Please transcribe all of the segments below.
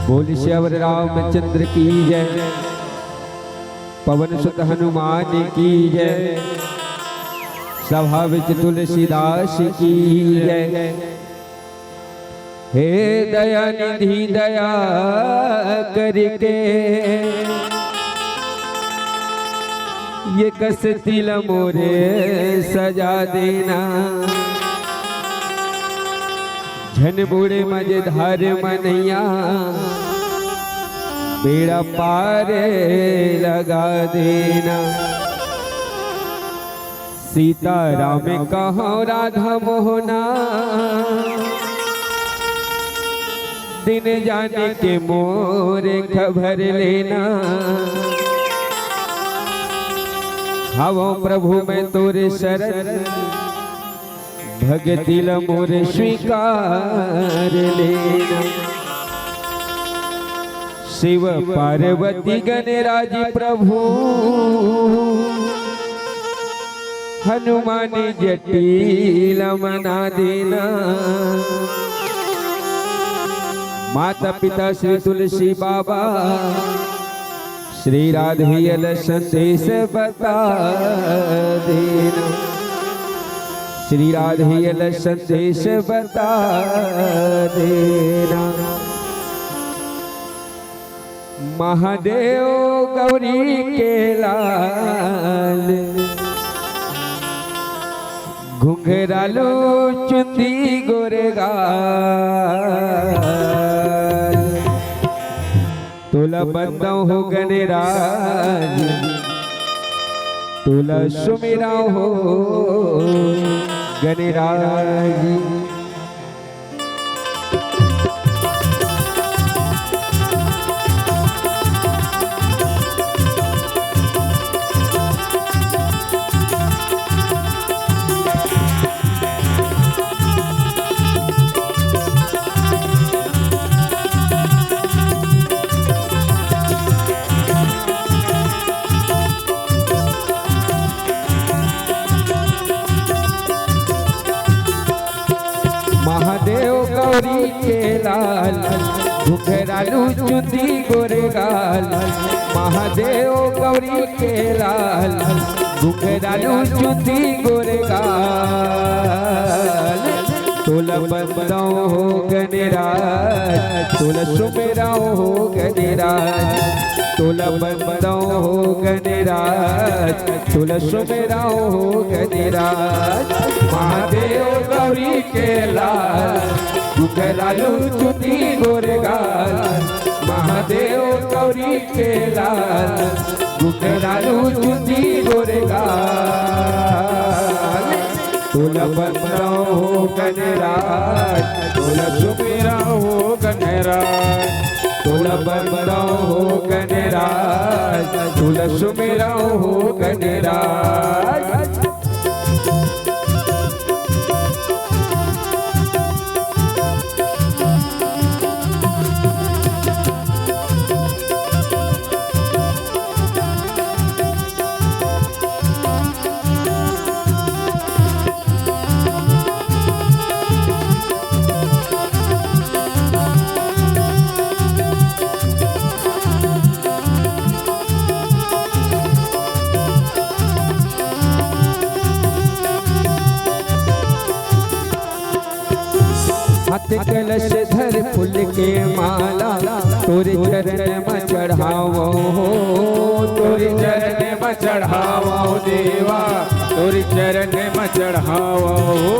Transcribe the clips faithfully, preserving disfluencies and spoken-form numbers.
बोल सियावर रामचंद्र की जय, पवन सुत हनुमान की जय, सभा विच तुलसीदास की जय। हे दया निधि दया करके, ये कस तिल मोरे सजा देना। झन बूड़े मझधार म नैया, बेड़ा पार लगा देना। सीता राम कहो राधा मोहना, दिन जाने के मोर खबर लेना। हवो प्रभु मैं तोरे शरण, भगति ल मोर स्वीकार लेना। शिव पार्वती गणराज प्रभु, हनुमान जटिल मना देना। माता पिता श्री तुलसी बाबा, श्री राधेयल संदेश बता देना। श्री राधेयल संदेश बता देना। महादेव गौरी के लाल, घुंघरालू चुंदी गोरगाल। तोला बंदव हो गणराज, तोला सुमिरव हो गणराज। महादेव गौरी के लाल, घुघरालू चुंदी गोरे गाल। महादेव गौरी के लाल, घुघरालू चुंदी गोरे गाल। तोला बंदव हो गणराज, तोला सुमिरव हो गणराज। तोला बंदव हो गणराज, तोला सुमिरव हो गणराज। महादेव गौरी के लाल, घुघरालू चुंदी गोरे गाल। महादेव गौरी के लाल, घुघरालू चुंदी गोरे गाल। तोला बंदव हो गणराज, तोला सुमिरव हो गणराज। तोला बंदव हो गणराज, तोला सुमिरव हो गणराज। हाथ कलश धर फूल के माला, तोरे चरण म चढ़ावव हो। तोरे चरण म चढ़ावव देवा, तोरे चरण म चढ़ावव हो।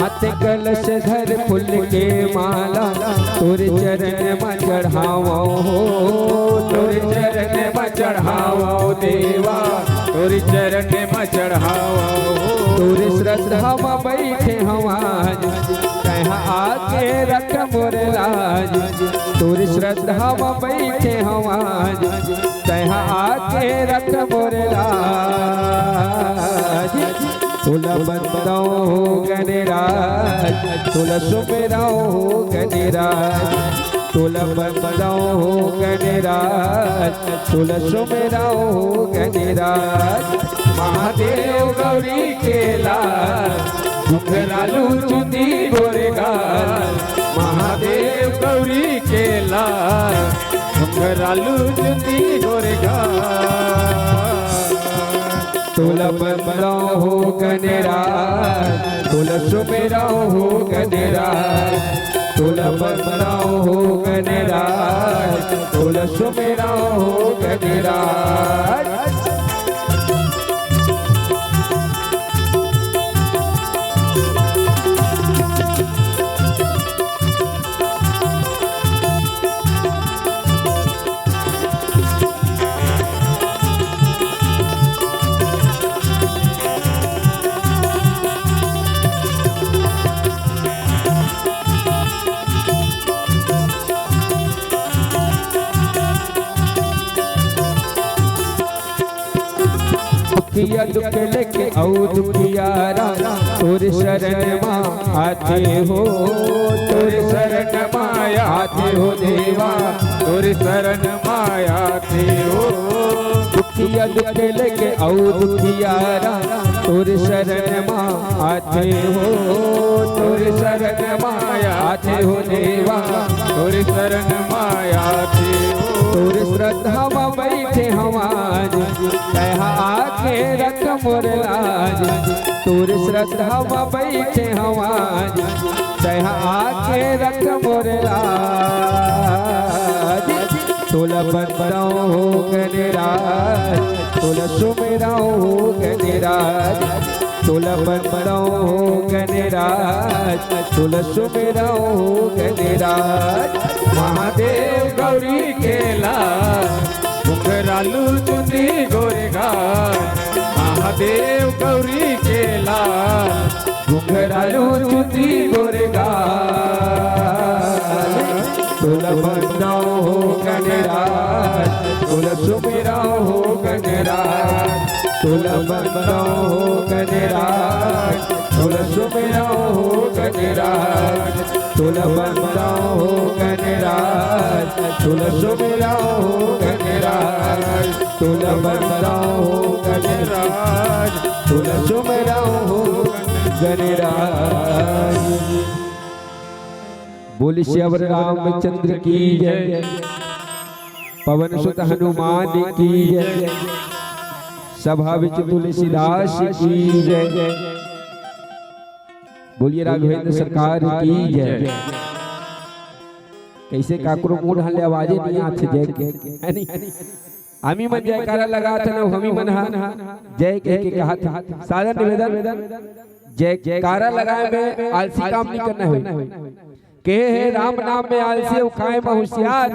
हाथ कलश धर फूल के माला, तोरे चरण म चढ़ावव हो। तोरे चरण म चढ़ावव देवा, तोरे चरण म चढ़ावव हो। तोरे श्रद्धा म बइठे हंव आज, तैं ह आके रख मोर लाज। तोरे श्रद्धा म बइठे हंव आज, तैं ह आके रख मोर लाज। तोला बंदव हो गणराज, तोला सुमिरव हो गणराज। तोला बंदव हो गणराज, तोला सुमिरव हो गणराज। महादेव गौरी के लाल, घुघरालू चुंदी गोरे गाल। महादेव गौरी के लाल, घुघरालू चुंदी गोरे गाल। तोला बंदव हो गणराज, तोला सुमिरव हो गणराज। तोला बंदव हो गणराज, तोला सुमिरव हो गणराज। दुखिया दुख लेके अउ दुखियारा तोरे शरण मा आथे हो, तोरे शरण मा आथे हो देवा, तोरे शरण मा आथे हो। दुखिया दुख लेके अउ दुखियारा तोरे शरण मा आथे हो, तोरे शरण मा आथे हो देवा, तोरे शरण मा आथे हो। तोरे श्रद्धा मा बइठे हंव आज, तैं ह आके रख मोर लाज। तोरे श्रद्धा मा बइठे हंव आज, तैं ह आके रख मोर लाज। तोला बंदव हो गणराज, तोला सुमिरव हो गणराज। तोला बंदव हो गणराज, तोला सुमिरव हो गणराज। महादेव गौरी के लाल, घुघरालू चुंदी गोरे गाल। महादेव गौरी के लाल, घुघरालू चुंदी गोरे गाल। तोला बंदव हो गणराज, तोला सुमिरव हो गणराज। तोला बंदव हो गणराज, तोला सुमिरव हो गणराज। तोला बंदव हो गणराज, तोला सुमिरव हो गणराज। तोला बंदव हो गणराज, तोला सुमिरव हो गणराज। बोले सियावर रामचंद्र की जय, पवन सुत हनुमान की जय, सभा विच तुलसीदास की जय। बोलिए राघवेंद्र सरकार की जय। कैसे काकरो मुंह ढाले आवाजे नहीं आथे जय के, है नहीं? आमी मन जयकारा लगात हन, हमी मन हा जय कह के कहत हन। सादर निवेदन, जयकारा लगाए में आलसी काम नहीं करना है। कहे हे राम नाम में आलसी अउ खाए में होशियार,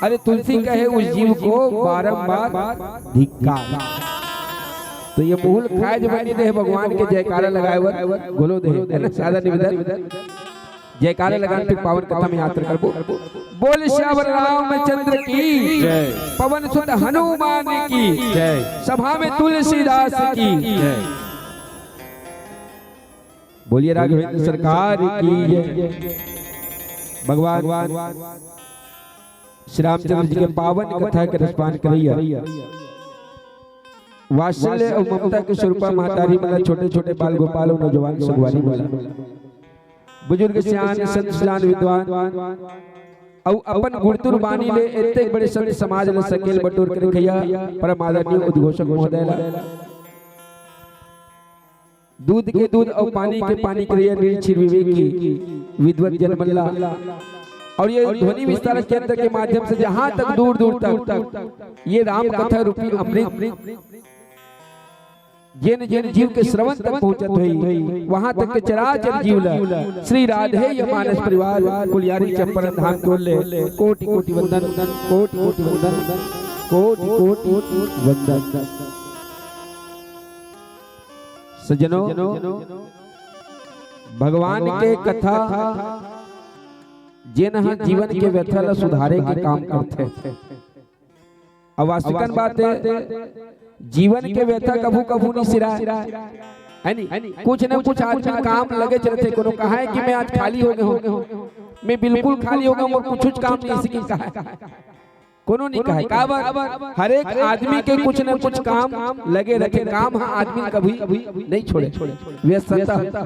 अरे तुलसी कहे उस जीव को बारंबार धिक्कार। तो ये मूल खाए जो बनी दे भगवान के जयकारा लगाए बर घलो दे, है ना? सादर निवेदन, जयकारा लगान फिर पावन कथा में यात्रा करबो। बोल श्यावर रामचंद्र की जय। पवन सुत हनुमान की जय। सभा में तुलसीदास की जय। बोलिए राघवेंद्र सरकार की जय। भगवान श्री रामचंद्र जी के पावन कथा के रसपान करैया, वात्सल्य अउ ममता के स्वरूपा महतारी मन ला, छोटे छोटे बाल गोपाल अउ नौजवान संगवारी मन ला, बुजुर्ग सियान संत सुजान विद्वान अउ अपन गुणतुर बानी ले एतेक बड़े संत समाज ला सकेल बटोर के रखैया परम आदरणीय उद्घोषक महोदय ला, दूध के दूध अउ पानी के पानी करैया निरछिर विवेकी विद्वत जन मन ला, अउ ये ध्वनि विस्तार केंद्र के माध्यम से जहां तक दूर दूर तक ये राम कथा रूपी अमृत जेन जेन जीव के श्रवण तक पहुंचत होही, वहां तक के चराचर जीव ला श्री राधेय मानस परिवार कुलियारी चंपारण धाम के ओर ले कोटि कोटि वंदन, कोटि कोटि वंदन, कोटि कोटि वंदन। सज्जनों, भगवान के कथा जेन ह जीवन के व्यथा ला सुधारे के काम करथे। अब वास्तविकन बात हे, जीवन के व्यथा कभू कभू नहीं सिराय, है नी? कुछ न कुछ आदमी काम लगे चलथे। कोनो कहाय कि मैं आज खाली हो गया हूँ, मैं बिल्कुल खाली हो गया हूँ, मोर कुछ काम नहीं, अइसे कहाय। कोनो नहीं कहाय। काबर? हर एक आदमी के कुछ न कुछ काम लगे रथे। काम ह आदमी कभी नहीं छोड़े, व्यस्तता।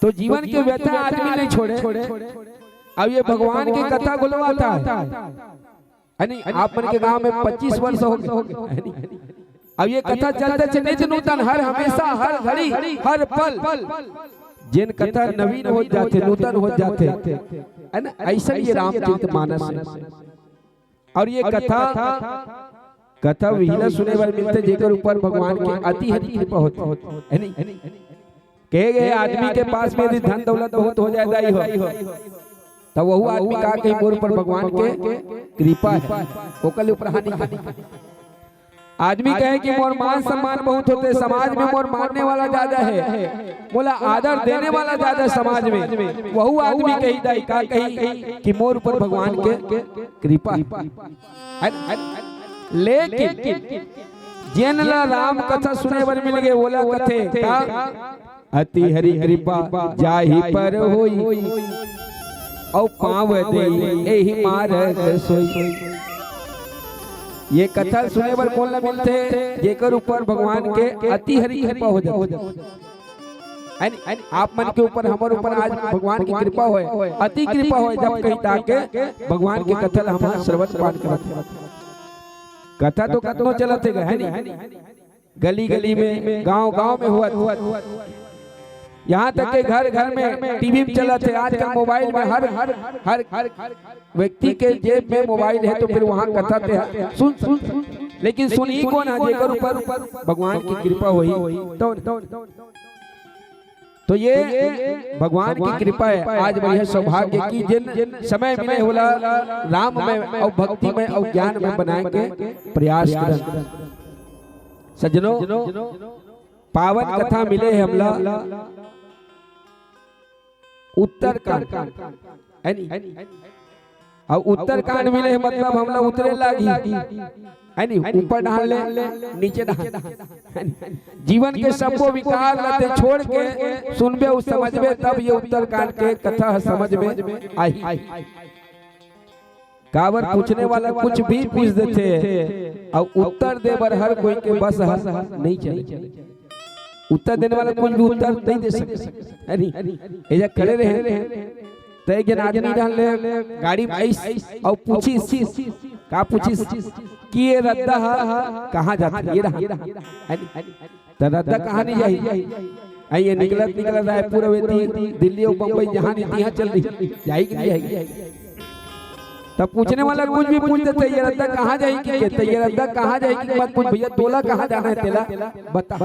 तो जीवन के व्यथा आदमी नहीं छोड़े। अब ये भगवान के कथा घलो आता है, है नी? आप मन के गांव में पच्चीस वर्ष हो गए, है नी? अब ये कथा चलत हे नित नूतन, हर हमेशा, हर घड़ी, हर पल, जेन कथा नवीन हो जाथे, नूतन हो जाथे, है ना? अइसन ये रामचरित मानस हे। अउ ये कथा, कथा उही ला सुने बर मिलथे, जेकर ऊपर भगवान के अति हरि कृपा होथे, है नी? कहे गए, आदमी के पास में यदि धन दौलत बहुत हो जाए, दाई हो, तब वहू आदमी का कही, मोर ऊपर भगवान के कृपा हे, ओकर ले ऊपर हानि कही। आदमी कहे कि मोर मान सम्मान बहुत होथे, समाज में मोर मानने वाला ज्यादा हे, मोला आदर देने वाला ज्यादा समाज में, वहू आदमी कही, दाई का कही कि मोर ऊपर भगवान के कृपा हे। लेकिन जेन ला राम कथा सुने बर मिल गे, ओला कथे का, अति हरि कृपा जाहि पर होई, अउ पाँव देई एहि मारग सोई। ये कथा सुने बर कोन ला मिलथे? जेकर ऊपर भगवान के अति हरि कृपा हो जाथे। है नी? आप मन के ऊपर, हमर ऊपर आज भगवान की कृपा होय, अति कृपा होय, जब कही ताके भगवान के कथा ला हमन श्रवण पाठ करत हन। कथा तो कतनो चलत हे, है नी? गली गली में, गांव गांव में होवत, यहाँ तक के घर घर में टीवी में चलत हे, आजकल मोबाइल में हर हर हर व्यक्ति के जेब में मोबाइल हे, तो फिर वहां कथा ते सुन सुन सुन, लेकिन सुनही कोन ह? जेकर ऊपर भगवान की कृपा होही तो। तो ये भगवान की कृपा हे। आज बढ़िया सौभाग्य कि जेन समय मिले, ओला राम में अउ भक्ति में अउ ज्ञान में बनाए के प्रयास करन। सज्जनों, पावन कथा मिले हे हमला उत्तरकांड, है नी? अउ उत्तरकांड मिले हे, मतलब हमला उतरे लागही, है नी? ऊपर डहान ले नीचे डहान, है नी? जीवन के सबो विकार ला ते छोड़ के सुनबे अउ समझबे, तब ये उत्तरकांड के कथा ह समझ में आही। काबर पूछने वाला कुछ भी पूछ देथे, अउ उत्तर दे बर हर कोई के बस ह नहीं चले। उत्तर देने वाला कुछ भी उत्तर नहीं दे सकते, है नी? एजा खड़े रहे, त एक झन आदमी रहन ले गाड़ी में आइस अउ पूछिस, का पूछिस कि ये रद्दा ह कहाँ जाथे? ये रहा, है नी? त रद्दा कहाँ नहीं जाही? अई ये निकलत निकलत रायपुर अउ एती दिल्ली अउ बम्बई जहाँ नहीं तिहाँ चल दिही, जाही कि नहीं जाही? तब पूछने वाला कुछ भी पूछ देथे, ये रद्दा कहाँ जाही कि के, त ये रद्दा कहाँ जाही कि मत पूछ भैया, तोला कहाँ जाना है तेला बता,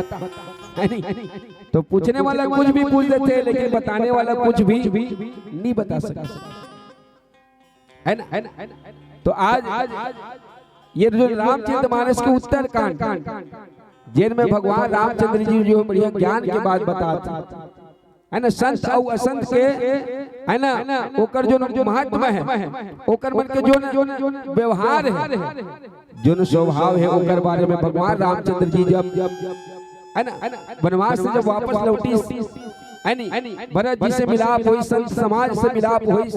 है नी? तो पूछने वाला कुछ भी पूछ देथे, लेकिन बताने वाला कुछ भी नहीं बता सकता, है ना? तो आज ये जो रामचरित मानस के उत्तरकांड, जेन में भगवान रामचंद्र जी जो बढ़िया ज्ञान के बात बतात हे, है ना, संत अउ असंत के, है ना, ओकर जो महत्व है, ओकर मन के जो व्यवहार है, जो स्वभाव है, ओकर बारे में भगवान रामचंद्र जी जब, है ना, वनवास से जब वापस लौटिस, है नी, भरत जी से मिलाप होइस, संत समाज से मिलाप होइस,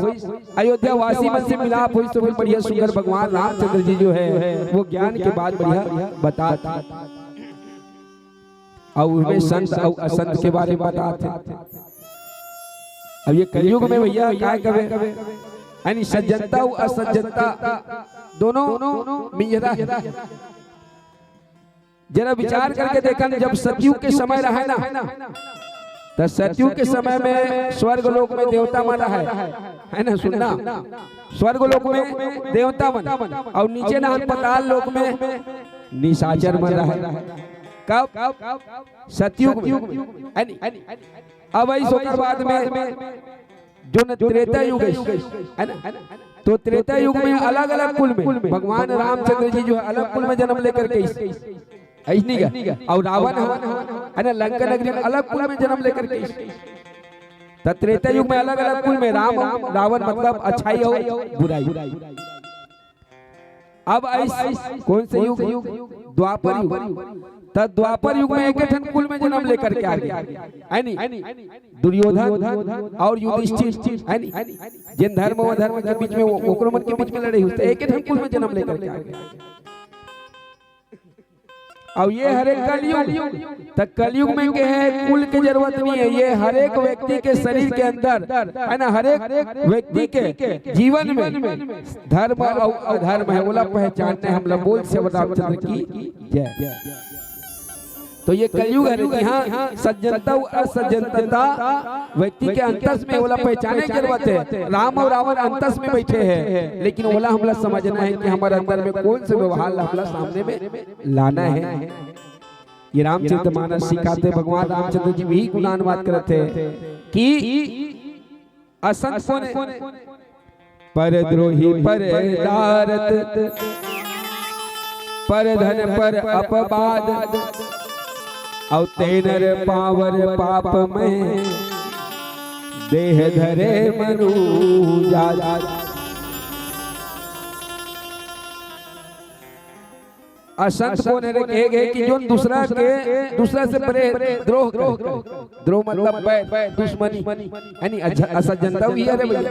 अयोध्या वासी मन से मिलाप होइस, तो फिर बढ़िया सुंदर भगवान रामचंद्र जी जो है वो ज्ञान के बात बढ़िया बतात हे। अउ उहमें संत अउ असंत के बारे में बतात हे। अब ये कलयुग में भैया काय कबे, यानी सज्जनता अउ असज्जनता दोनों मिंजरा हे। जरा विचार करके देखन, जब सतयुग के समय रहे ना, त सतयुग के समय में स्वर्ग लोक में देवता मन रहे, है ना? सुनना, स्वर्ग लोक में देवता मन अउ नीचे ना पाताल लोक में निशाचर मन रहे। कब? सतयुग में, है नी? अब अइस ओकर बाद में जो न त्रेता युग है, है ना? तो त्रेता युग में अलग-अलग कुल में भगवान रामचंद्र जी जो है अलग कुल में जन्म लेकर के अइस, अइस नहीं गा? अउ रावण ह, है ना, लंका नगरी में अलग कुल में जन्म लेकर के अइस। त त्रेता युग में अलग-अलग कुल में राम, रावण मतलब अच्छाई अउ बुराई। अब अइस कौन से युग? द्वापर युग। त द्वापर युग में एक ठन कुल में जन्म लेकर के आ गे, है नी? दुर्योधन अउ युधिष्ठिर, है नी? जेन धर्म अउ अधर्म के बीच में वो, ओकरो मन के बीच में लड़े होइस, त एक ठन कुल में जन्म लेकर के आ गे। अउ ये हरे कलयुग, त कलयुग में के है कुल के जरूरत नहीं है, ये हर एक व्यक्ति के शरीर के अंदर, है ना, हर एक व्यक्ति के जीवन में धर्म अउ अधर्म है, ओला पहचानना हे हमला। बोल श्री रामचंद्र की जय। तो ये कलयुग है कि हाँ, सज्जनता अउ असज्जनता व्यक्ति के अंतस में, ओला पहचाने के जरूरत है। राम अउ रावण अंतस में बैठे हैं, लेकिन ओला हमला समझना है कि हमर अंदर में कौन से व्यवहार ला हमला सामने में लाना है। ये रामचरित मानस सिखाथे, भगवान रामचंद्र जी भी गुणानुवाद करत हे कि असंत कोन हे? परद्रोही, परदारत, परधन, पर अपवाद, अउ तेनर पावर पाप में, देह धरे मनु जात। असंत कोन हरे? कहे गे कि जोन दूसरा के, दूसरा से परे द्रोह करे। द्रोह मतलब बैर, दुश्मनी, यानी अज-, असज्जनता भी हरे भैया।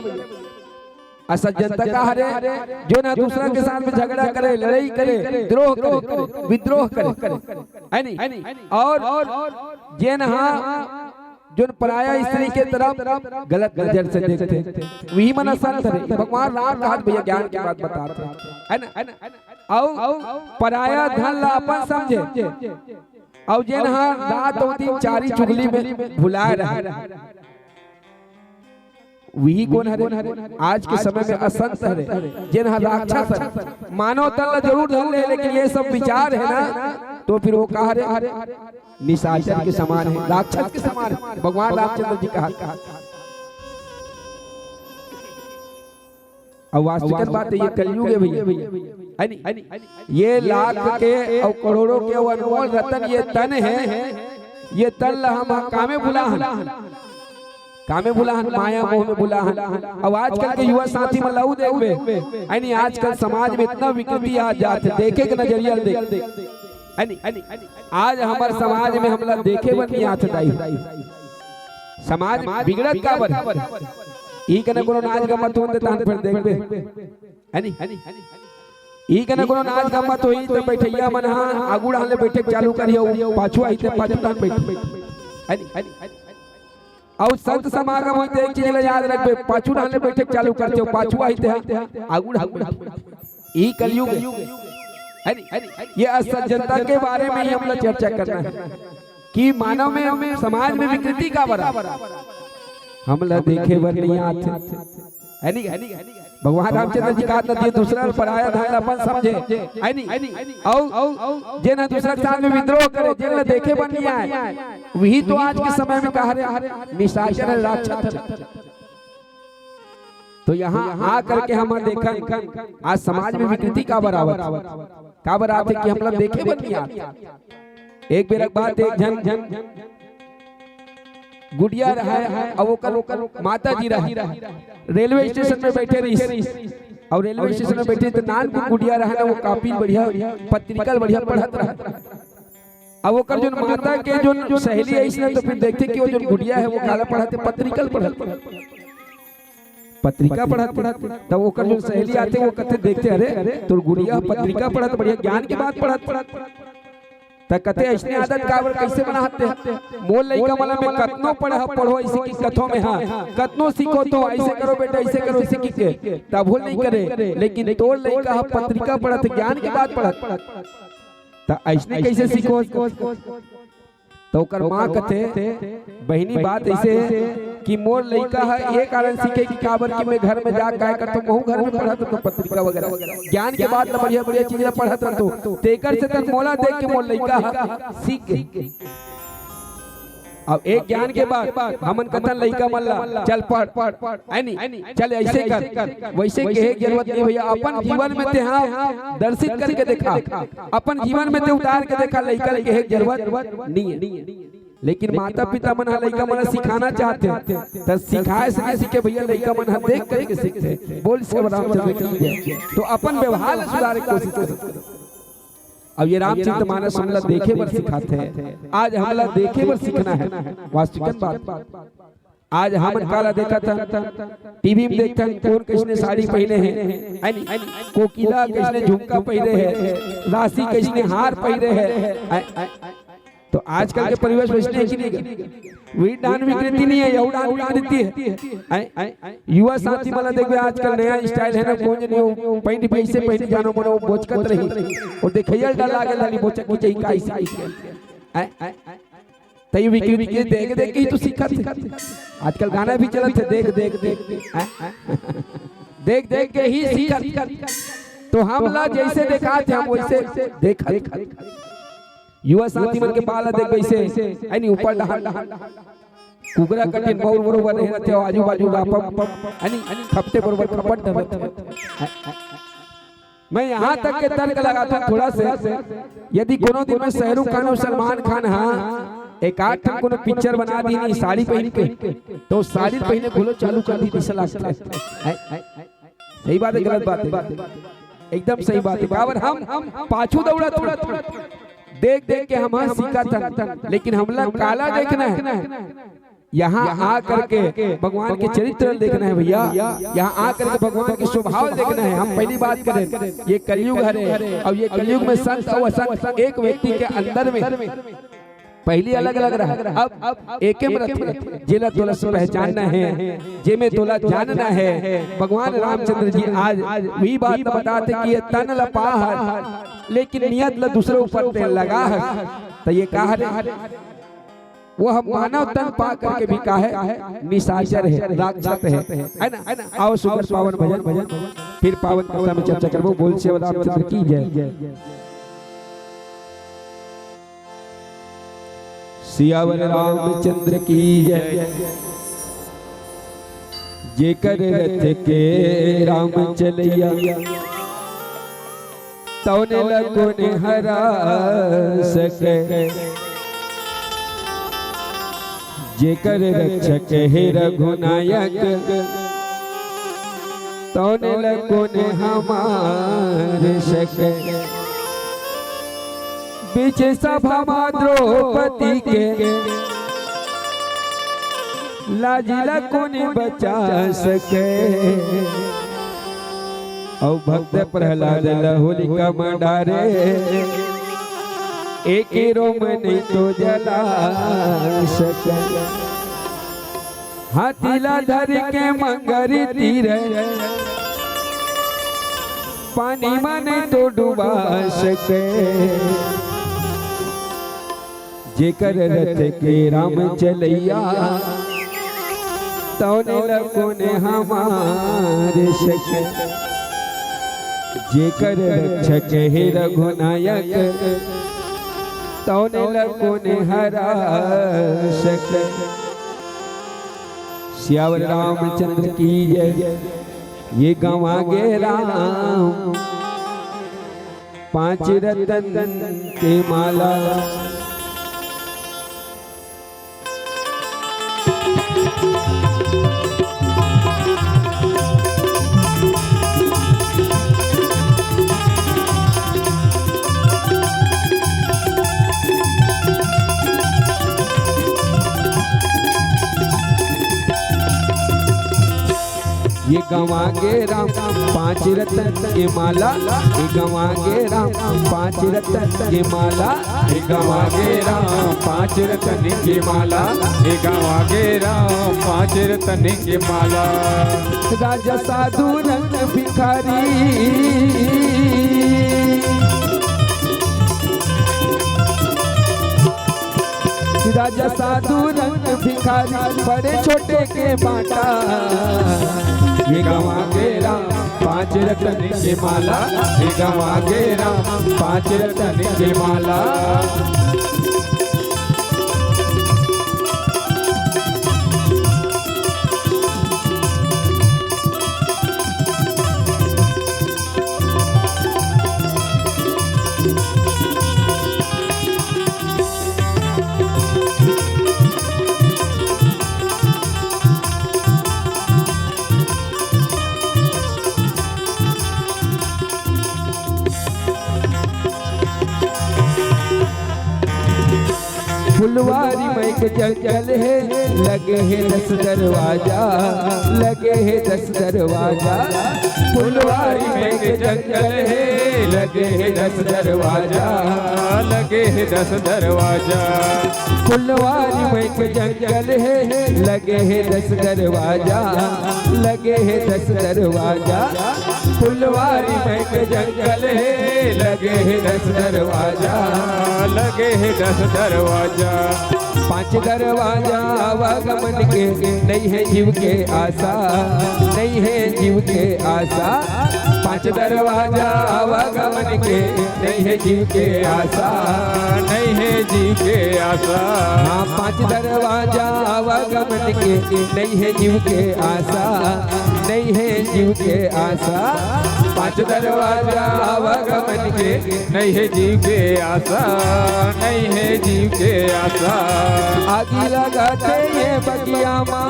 असज्जनता का हरे? जोन ह दूसरा के साथ में झगड़ा करे, लड़ाई करे, द्रोह करे, विद्रोह करे, है नी? अउ जेन ह जोन पराया स्त्री के तरफ गलत नजर से देखथे, वही मन असंत हरे। भगवान राम कहत भैया ज्ञान के बात बतात हे, है ना? अउ पराया धन ला अपन समझे, अउ जेन ह रात अउ दिन चारी चुगली में भुलाए रहे, वही कोन हरे? आज के समय में असंत हरे, जेन ह राक्षस हरे। मानव तन ला जरूर धर ले, लेकिन ये सब विचार है ना, तो फिर वो का हरे? निशाचर के समान है, राक्षस के समान है। भगवान रामचंद्र जी कहा, अउ वास्तविक बात है, ये कलयुग है भैया, है नी? ये लाख के अउ करोड़ों के अउ अनमोल रतन ये तन है, ये तन ला हम कामे भुला हन, कामे भुला हन, माया मोह में भुला हन। अउ आजकल के युवा साथी मन ला अउ देखबे, है नी, आजकल समाज में इतना विकृति आ जात हे, देखे के नजरिया देख, है नी? आज हमर समाज में हमला देखे बर नहीं आत हे दाई। समाज बिगड़त काबर? ई कने कोनो नाच गम्मत होन दे तहन फिर देखबे, है नी? ई कने कोनो नाच गम्मत होही त बैठइया मन ह आगू डाहन ले बैठे के चालू करियो, पाछू आही त पाछू डाहन बैठ, है नी? अउ संत समागम होथे, एक चीज ला याद रखबे, पाछू डाहन ले बइठे के चालू करथे, पाछू आही ते आगू डाहन बइठे। ई कलयुग हे, है नी? ये असज्जनता के बारे में ही हमला चर्चा करना हे कि मानव में, समाज में विकृति काबर आथे। हमला देखे बर नइ आथे, है नी? भगवान रामचंद्र जी कहत हे, दूसरा पराया धन अपन समझे, है नी? अउ जेन ह दूसरा के साथ में विद्रोह करे, जेन ला देखे बर नइ आय, वही तो आज के समय में कहा रे निशाचर हे, राक्षस हे। तो यहाँ आ करके हम देखन, आज समाज में विकृति काबर आवत, काबर आथे कि हमला देखे बर नइ आत। एक बेर के बात, एक झन गुड़िया रहय, अउ ओकर, ओकर माता जी रहय, रेलवे स्टेशन में बइठे रहिस, अउ रेलवे स्टेशन में बइठे त नानकुन गुड़िया रहय ना, वो कॉपी बढ़िया, पत्रिका बढ़िया पढ़त रहय। अब ओकर जोन माता के जोन सहेली आइस ना, तो फिर देखथे कि वो जोन गुड़िया हे, वो काला पढ़त हे, पत्रिका पढ़त हे। पत्रिका पढ़त हे। तब ओकर जोन सहेली आथे, वो कथे, देखथे, "अरे, तोर गुड़िया पत्रिका पढ़त, बढ़िया ज्ञान के बात पढ़त, त कथे, अइसने आदत काबर, कइसे बनात हे? मोर लइका मन ला मैं कतनो पढ़ा, पढ़ो, अइसे कि कथों में, हाँ, कतनो सिखोथों, अइसे करो बेटा, अइसे करो, अइसे कि के, तभो नइ करे, लेकिन तोर लइका ह पत्रिका पढ़त, ज्ञान के बात पढ़त, त अइसने कइसे सिखोस?" त ओकर माँ कथे, "बहिनी, बात अइसे हे कि मोर लइका ह ए कारण सीखे कि काबर कि मैं घर में जा काय करथों, महूँ घर में पढ़त रहथों पत्रिका वगैरह, ज्ञान के बात ला, बढ़िया बढ़िया चीज ला पढ़त रहथों, तेकर से तन मोला देख के मोर लइका ह सीख गे।" अब एक ज्ञान के बात, हमन कथन लइका मन ला, "चल पढ़, है नी? चल अइसे कर, वइसे कहे के जरूरत नइ हे भइया, अपन जीवन में तेहा दर्शित करके देखा, अपन जीवन में ते उतार के देखा, लइका ल कहे के जरूरत नइ हे।" लेकिन माता पिता मन ह लइका मन ला सिखाना चाहथे, त सिखाए से नइ सीखे भइया, लइका मन ह देख करके सीखथे। बोल सेवा रामचंद्र की जय। तो अपन व्यवहार ला सुधारे के कोशिश करथे। अब ये रामचरित मानस हमला देखे बर सिखाथे, आज हमला देखे बर सीखना हे। वास्तविकन बात, आज हमन काला देखत हन, टीवी में देखथन, कोन कइसने साड़ी पहिने हे, है नी? कोकिला कइसने झुमका पहिरे हे, राशि कइसने हार पहिरे हे, है, है। तो आजकल के परिवेश वइसने हे कि नइ हे? वही दान विकृति नइ हे, अउ दान विकृति हे। हैं? युवा साथी मन ला देखबे, आजकल नया स्टाइल हे ना, कोन जनी वो पैंट भी अइसे पहिन जानो मनो बोचकत रही। अउ देखइया ल डर लागे लाली बोचक के जही का अइसे, अइसे। हैं? त ये विकृति के देख देख के ही तो सीखत हे। आजकल गाना भी चलत हे, देख देख देख। हैं? देख देख के ही सीखत हे। तो हमला जइसे देखाथे, हम वइसे देखत हे। युवा साथी मन के बाल ला देख, वइसे, है नी, ऊपर डहान, कुकरा कटिन बउर बरोबर रहे रहथे, आजू बाजू रापम, है नी, खपटे बरोबर खपट डरत हे। मैं यहाँ तक के तर्क लगाथों थोड़ा से, यदि कोनो दिन में शाहरुख खान अउ सलमान खान ह एकाध ठन कोनो पिक्चर बना दिही साड़ी पहिन के, त साड़ी पहिने घलो चालू कर दिही, अइसे लागथे। हैं? सही बात हे, गलत बात हे? एकदम सही बात हे। काबर हम पाछू दउड़त हन, देख देख के हम सीखत हन, लेकिन हमला काला देखना हे? यहाँ आ करके भगवान के चरित्र देखना हे भइया, यहाँ आ करके भगवान के स्वभाव देखना हे। हम पहिली बात करेन, ये कलयुग हरे, अउ ये कलयुग में संत अउ असंत एक व्यक्ति के अंदर में पहिली अलग-अलग रहा, अब एके में रथे। जेला तोला से पहचानना हे, जेमे तोला जानना हे। भगवान रामचंद्र जी आज वही बात बताथे कि ये तन ल पाए हस, लेकिन नियत ल दूसरे ऊपर ते लगा हस। त ये का हरे? वो ह मानव तन पा करके भी का हे? निशाचर हे, राक्षस हे, है ना? आओ सुंदर पावन भजन, फिर पावन कथा में चर्चा करबो। बोल सेवा रामचंद्र की जय। सियावर रामचंद्र की जय। जेकर रथ के राम चलैया, तौने ल कोन हरा सके। जेकर रक्षक हे रघुनायक, तौने ल कोन हमार सके। बीच सभा मा द्रौपदी के, लाज ल कोन बचा सके। अउ भक्त प्रहलाद ल होलिका म डारे, एक रोम नहीं तो जला सके। हाथी ला धर के मंगरी तीर, पानी म नइ तो डुबा सके। जेकर रथ के राम चलैया, तौने ल कोन ह मार सके। जेकर रक्षक हे रघुनायक, तौने ल कोन हरा सके। सियावर रामचंद्र की जय। ये गंवा गे राम पांच रतन के माला। ये गंवा गे राम पांच रतन के माला, ये गंवा गे राम पांच रतन के माला। ये गंवा गे राम पांच रतन के माला, ये गंवा गे राम पांच रतन के माला। राजा साधु रंग भिखारी, राजा साधु रंग भिखारी, बड़े छोटे के बांटा। ये गंवा गे राम पांच रतन के माला, ये गंवा गे राम पांच रतन के माला। फुलवारी में एक जंगल हे, लगे हे दस दरवाजा, लगे हे दस दरवाजा। फुलवारी में एक जंगल हे, लगे हे दस दरवाजा, लगे हे दस दरवाजा। फुलवारी में एक जंगल हे, लगे हे दस दरवाजा, लगे हे दस दरवाजा। फुलवारी में एक जंगल हे, लगे हे दस दरवाजा, लगे हे दस दरवाजा। पांच दरवाजा आवागमन के, नइ हे जीव के आसा, नइ हे जीव के आसा। पांच दरवाजा आवागमन के, नइ हे जीव के आसा, नइ हे जीव के आसा। हाँ, पांच दरवाजा आवागमन के, नइ हे जीव के आसा, नइ हे जीव के आसा। पांच दरवाजा आवागमन के, नइ हे जीव के आसा, नइ हे जीव के आसा। आगी लगाथे ये बगिया मा,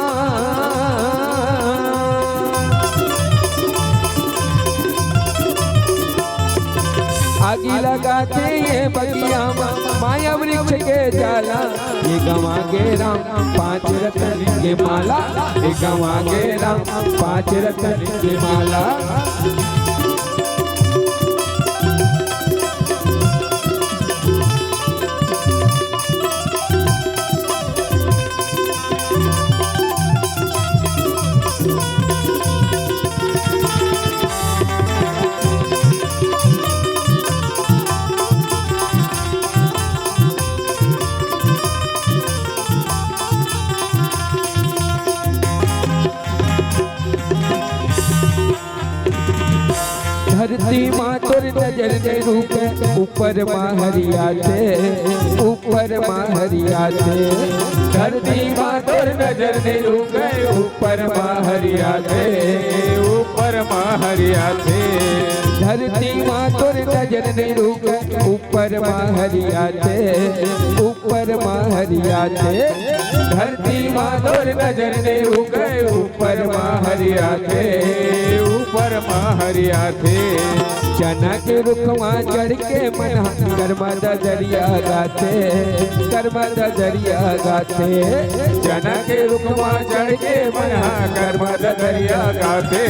आगी लगाथे ये बगिया मा, माया वृक्ष के जाला। ये गंवा गे राम पांच रतन के माला, ये गंवा गे राम पांच रतन के माला। धरती मा तोर नजर नइ रुके, ऊपर मा हरियाथे, ऊपर मा हरियाथे। धरती मा तोर नजर नइ रुके, ऊपर मा हरियाथे, ऊपर मा हरियाथे। धरती मा तोर नजर नइ रुके, ऊपर मा हरियाथे, ऊपर मा हरियाथे। धरती मा तोर नजर नइ रुके, ऊपर मा हरियाथे, ऊपर म हरियाथे। चना के रुख म चढ़ के मन ह कर्मा ददरिया गाथे, कर्मा ददरिया गाथे। चना के रुख म चढ़ के मन ह कर्मा ददरिया गाथे,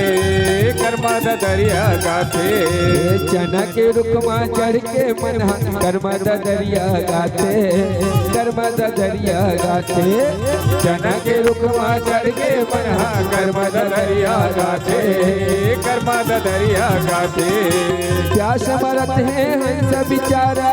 कर्मा ददरिया गाथे। चना के रुख म चढ़ के मन ह कर्मा ददरिया गाथे, कर्मा ददरिया गाथे। चना के रुख म चढ़ के मन ह कर्मा ददरिया गाथे, कर्मा ददरिया गाथे। प्यास मरत हे हंस बिचारा,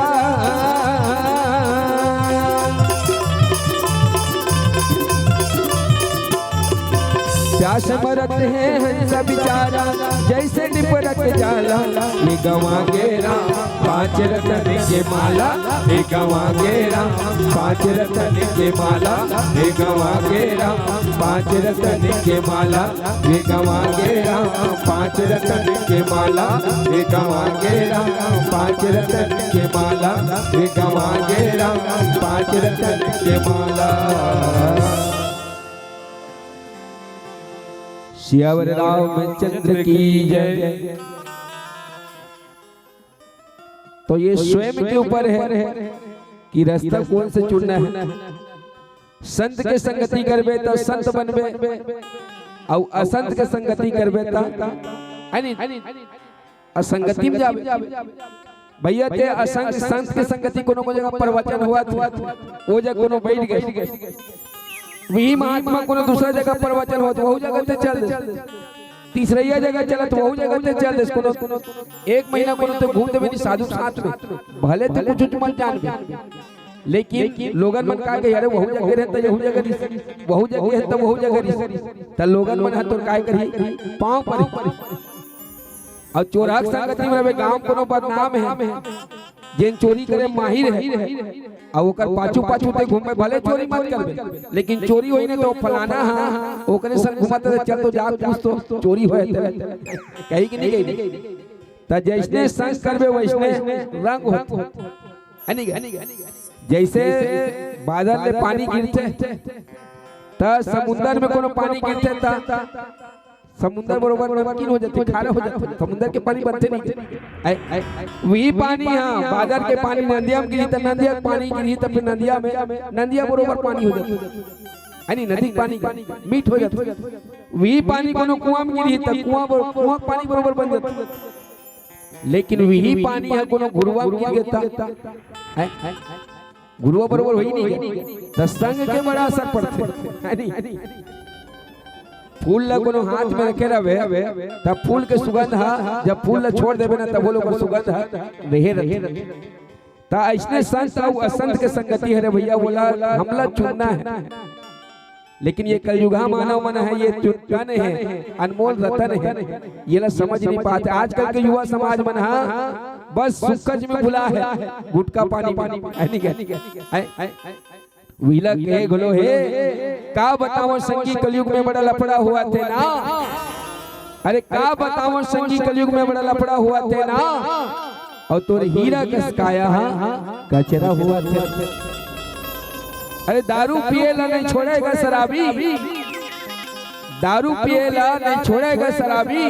प्यास मरत हे हंस बिचारा, जइसे निपरत जाला। ये गंवा गे राम पांच रतन के माला, ये गंवा गे राम पांच रतन के माला, ये गंवा गे राम पांच रतन के माला, ये गंवा गे राम पांच रतन के माला, ये गंवा गे राम पांच रतन के माला, ये गंवा गे राम पांच रतन के माला। सियावर रामचंद्र की जय। तो ये स्वयं के ऊपर है कि रास्ता कौन से चुनना है। संत के संगति करबे त संत बनबे, अउ असंत के संगति करबे त अनित असंगति में जाबे। भैया, ते असंग संत के संगति, कोनो कोनो जगह प्रवचन होवत, वो जगह कोनो बैठ गे, वही महात्मा कोनो दूसरा जगह प्रवचन होवत, वहू जगह ते चल दे। तीसरैया जगह चलत, वहू जगह ते चल दे। कोनो एक महीना कोनो ते घूम देबे नहीं साधु साथ में, भले ते कुछ मत जानबे, लेकिन लोगन मन का कही, "अरे, वहू जगह रहे त यहू जगह रही, वहू जगह रहे त वहू जगह रही।" त लोगन मन ह तोर काय करही, पाँव पर। अउ चोरहा के संगति में रहे, गांव कोनो बदनाम है, जेन चोरी करे माहिर है, अउ ओकर पाछू पाछू ते घूमे, भले चोरी मत करबे, लेकिन चोरी होई ना तो फलाना हा ओकरे संग घूमत रहे, चल तो जा, कुछ तो चोरी होए ते कही कि नहीं कही। त जैसने संग करबे वैसने रंग होत, है नहीं गे? जैसे बादल ले पानी गिरथे, त समुंदर में कोनो पानी गिरथे त समुंदर बरोबर नमकीन हो जाथे, खारा हो जाथे, समुंदर के पानी बनथे नहीं। ऐ, ऐ, वही पानी, हाँ, बादर के पानी नंदिया में गिरही त नंदिया के पानी गिरही त फिर नंदिया में, नंदिया बरोबर पानी हो जाथे, है नहीं, नदी के पानी मीठ हो जाथे। वही पानी कोनो कुआं में गिरही त कुआं बरो-, कुआं के पानी बरोबर बन जाथे। लेकिन वही पानी ह कोनो घुरवा में गिर गे त, है, है, घुरवा बरोबर होई नहीं गे, त संग के बड़ा असर पड़थे, है नहीं? फूल ला कोनो हाथ में रखे रहबे, त फूल के सुगंध ह, जब फूल ला छोड़ देबे ना, तब वो लोग सुगंध ह रहे रहथे। त अइसने संत अउ असंत के संगति हरे भैया, वोला हमला चुनना है। लेकिन ये कलयुगा मानव मन है, ये चुटकन है, अनमोल रतन है, ये ला समझ नहीं पाते। आजकल के युवा समाज मन हा बस सुक्कच में भुला है, गुटखा पानी में। है नहीं क्या? है, है, है। वोला कहे घलो हे, का बतावं संगी, कलयुग में बड़ा लफड़ा होवत हे ना। अरे का बतावं संगी, कलयुग में बड़ा लफड़ा होवत हे ना। अउ तोर हीरा कस काया हा कचरा होवत हे। अरे दारू पिए ला नहीं छोड़ेगा शराबी, दारू पिए ला नहीं छोड़ेगा शराबी,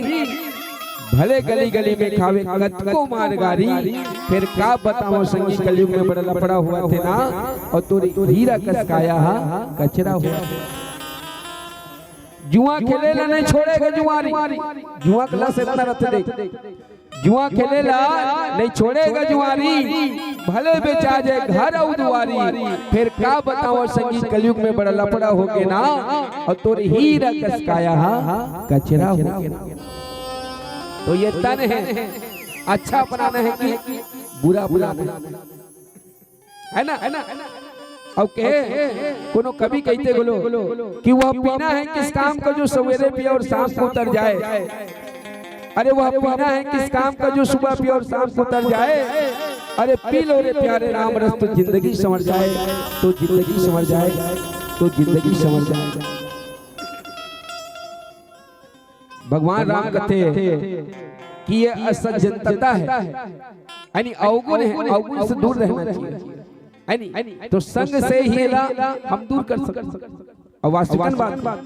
भले गली गली में खावे कतको मार गारी। फेर का बतावं संगी, कलयुग में बड़ा लफड़ा होवत हे ना, अउ तोर हीरा कस काया हा कचरा होवत हे। जुआ खेले ला नहीं छोड़ेगा जुआरी, जुआ के लस इतना रथे देख। जुआ खेले ला नहीं छोड़ेगा जुआरी, भले बेचा जाए घर अउ दुआरी। फेर का बतावं संगी, कलयुग में बड़ा लफड़ा होगे ना, अउ तोर हीरा कस काया हा कचरा होगे ना। तो ये तन है, अच्छा अपनाना है कि बुरा अपनाना है? है ना, है ना? अउ कहे, कोनो कवि कहिथे घलो कि वह पीना है किस काम का जो सवेरे पिए और शाम को उतर जाए। अरे वह पीना है किस काम का जो सुबह पिए और शाम को उतर जाए। अरे पी लो रे प्यारे राम रस तो जिंदगी संवर जाए, तो जिंदगी संवर जाए, तो जिंदगी संवर जाए। भगवान राम कथे कि ये असज्जनता है, यानी अवगुण है, अवगुण से दूर रहना चाहिए, है नी? तो संग से ही एला हम दूर कर सकते। अउ वास्तविकन बात,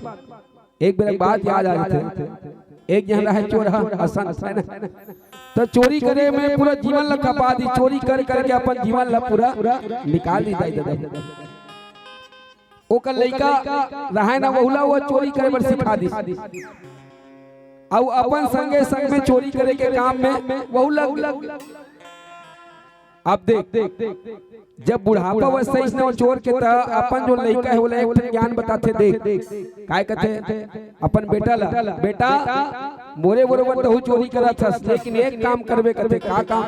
एक बेर बात याद आ जाथे, एक झन रहे चोरहा, असन, है ना? त चोरी करे में पूरा जीवन ला खपा दिस, चोरी कर करके अपन जीवन ला पूरा निकाल दिस दाई ददा। ओकर लइका रहे ना, वहू ला वो चोरी करे बर सिखा दिस। अउ अपन संगे संग में चोरी करे के काम में वहू लग गे। अब देख, जब बुढ़ापा अवस्था अइसने वो चोर के, त अपन जो लइका हे, ओला एक ठन ज्ञान बताथे। देख, काय कथे अपन बेटा ला, "बेटा, मोरे बरोबर तहू चोरी करत हस, लेकिन एक काम करबे," कथे। "का काम?"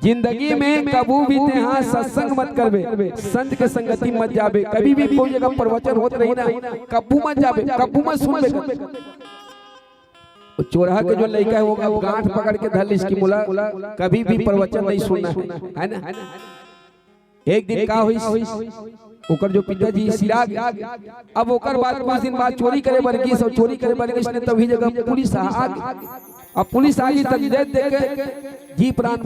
"जिंदगी में कभू भी तेहा सत्संग मत करबे, संत के संगति मत जाबे, कभी भी कोई जगह प्रवचन होत रही ना, कभू मत जाबे, कभू मत सुनबे।" वो चोरहा के जो लइका हे, वो अब गांठ पकड़ के धर लिस कि मोला कभी भी प्रवचन नहीं सुनना है, है ना? एक दिन का होइस, ओकर जो पिताजी सिरा गे। अब ओकर बाद कुछ दिन बाद चोरी करे बर गिस, अउ चोरी करे बर गिस ने, तभी जगह पुलिस आ गे। अब पुलिस आ गे, तब देख देख के जी प्राण,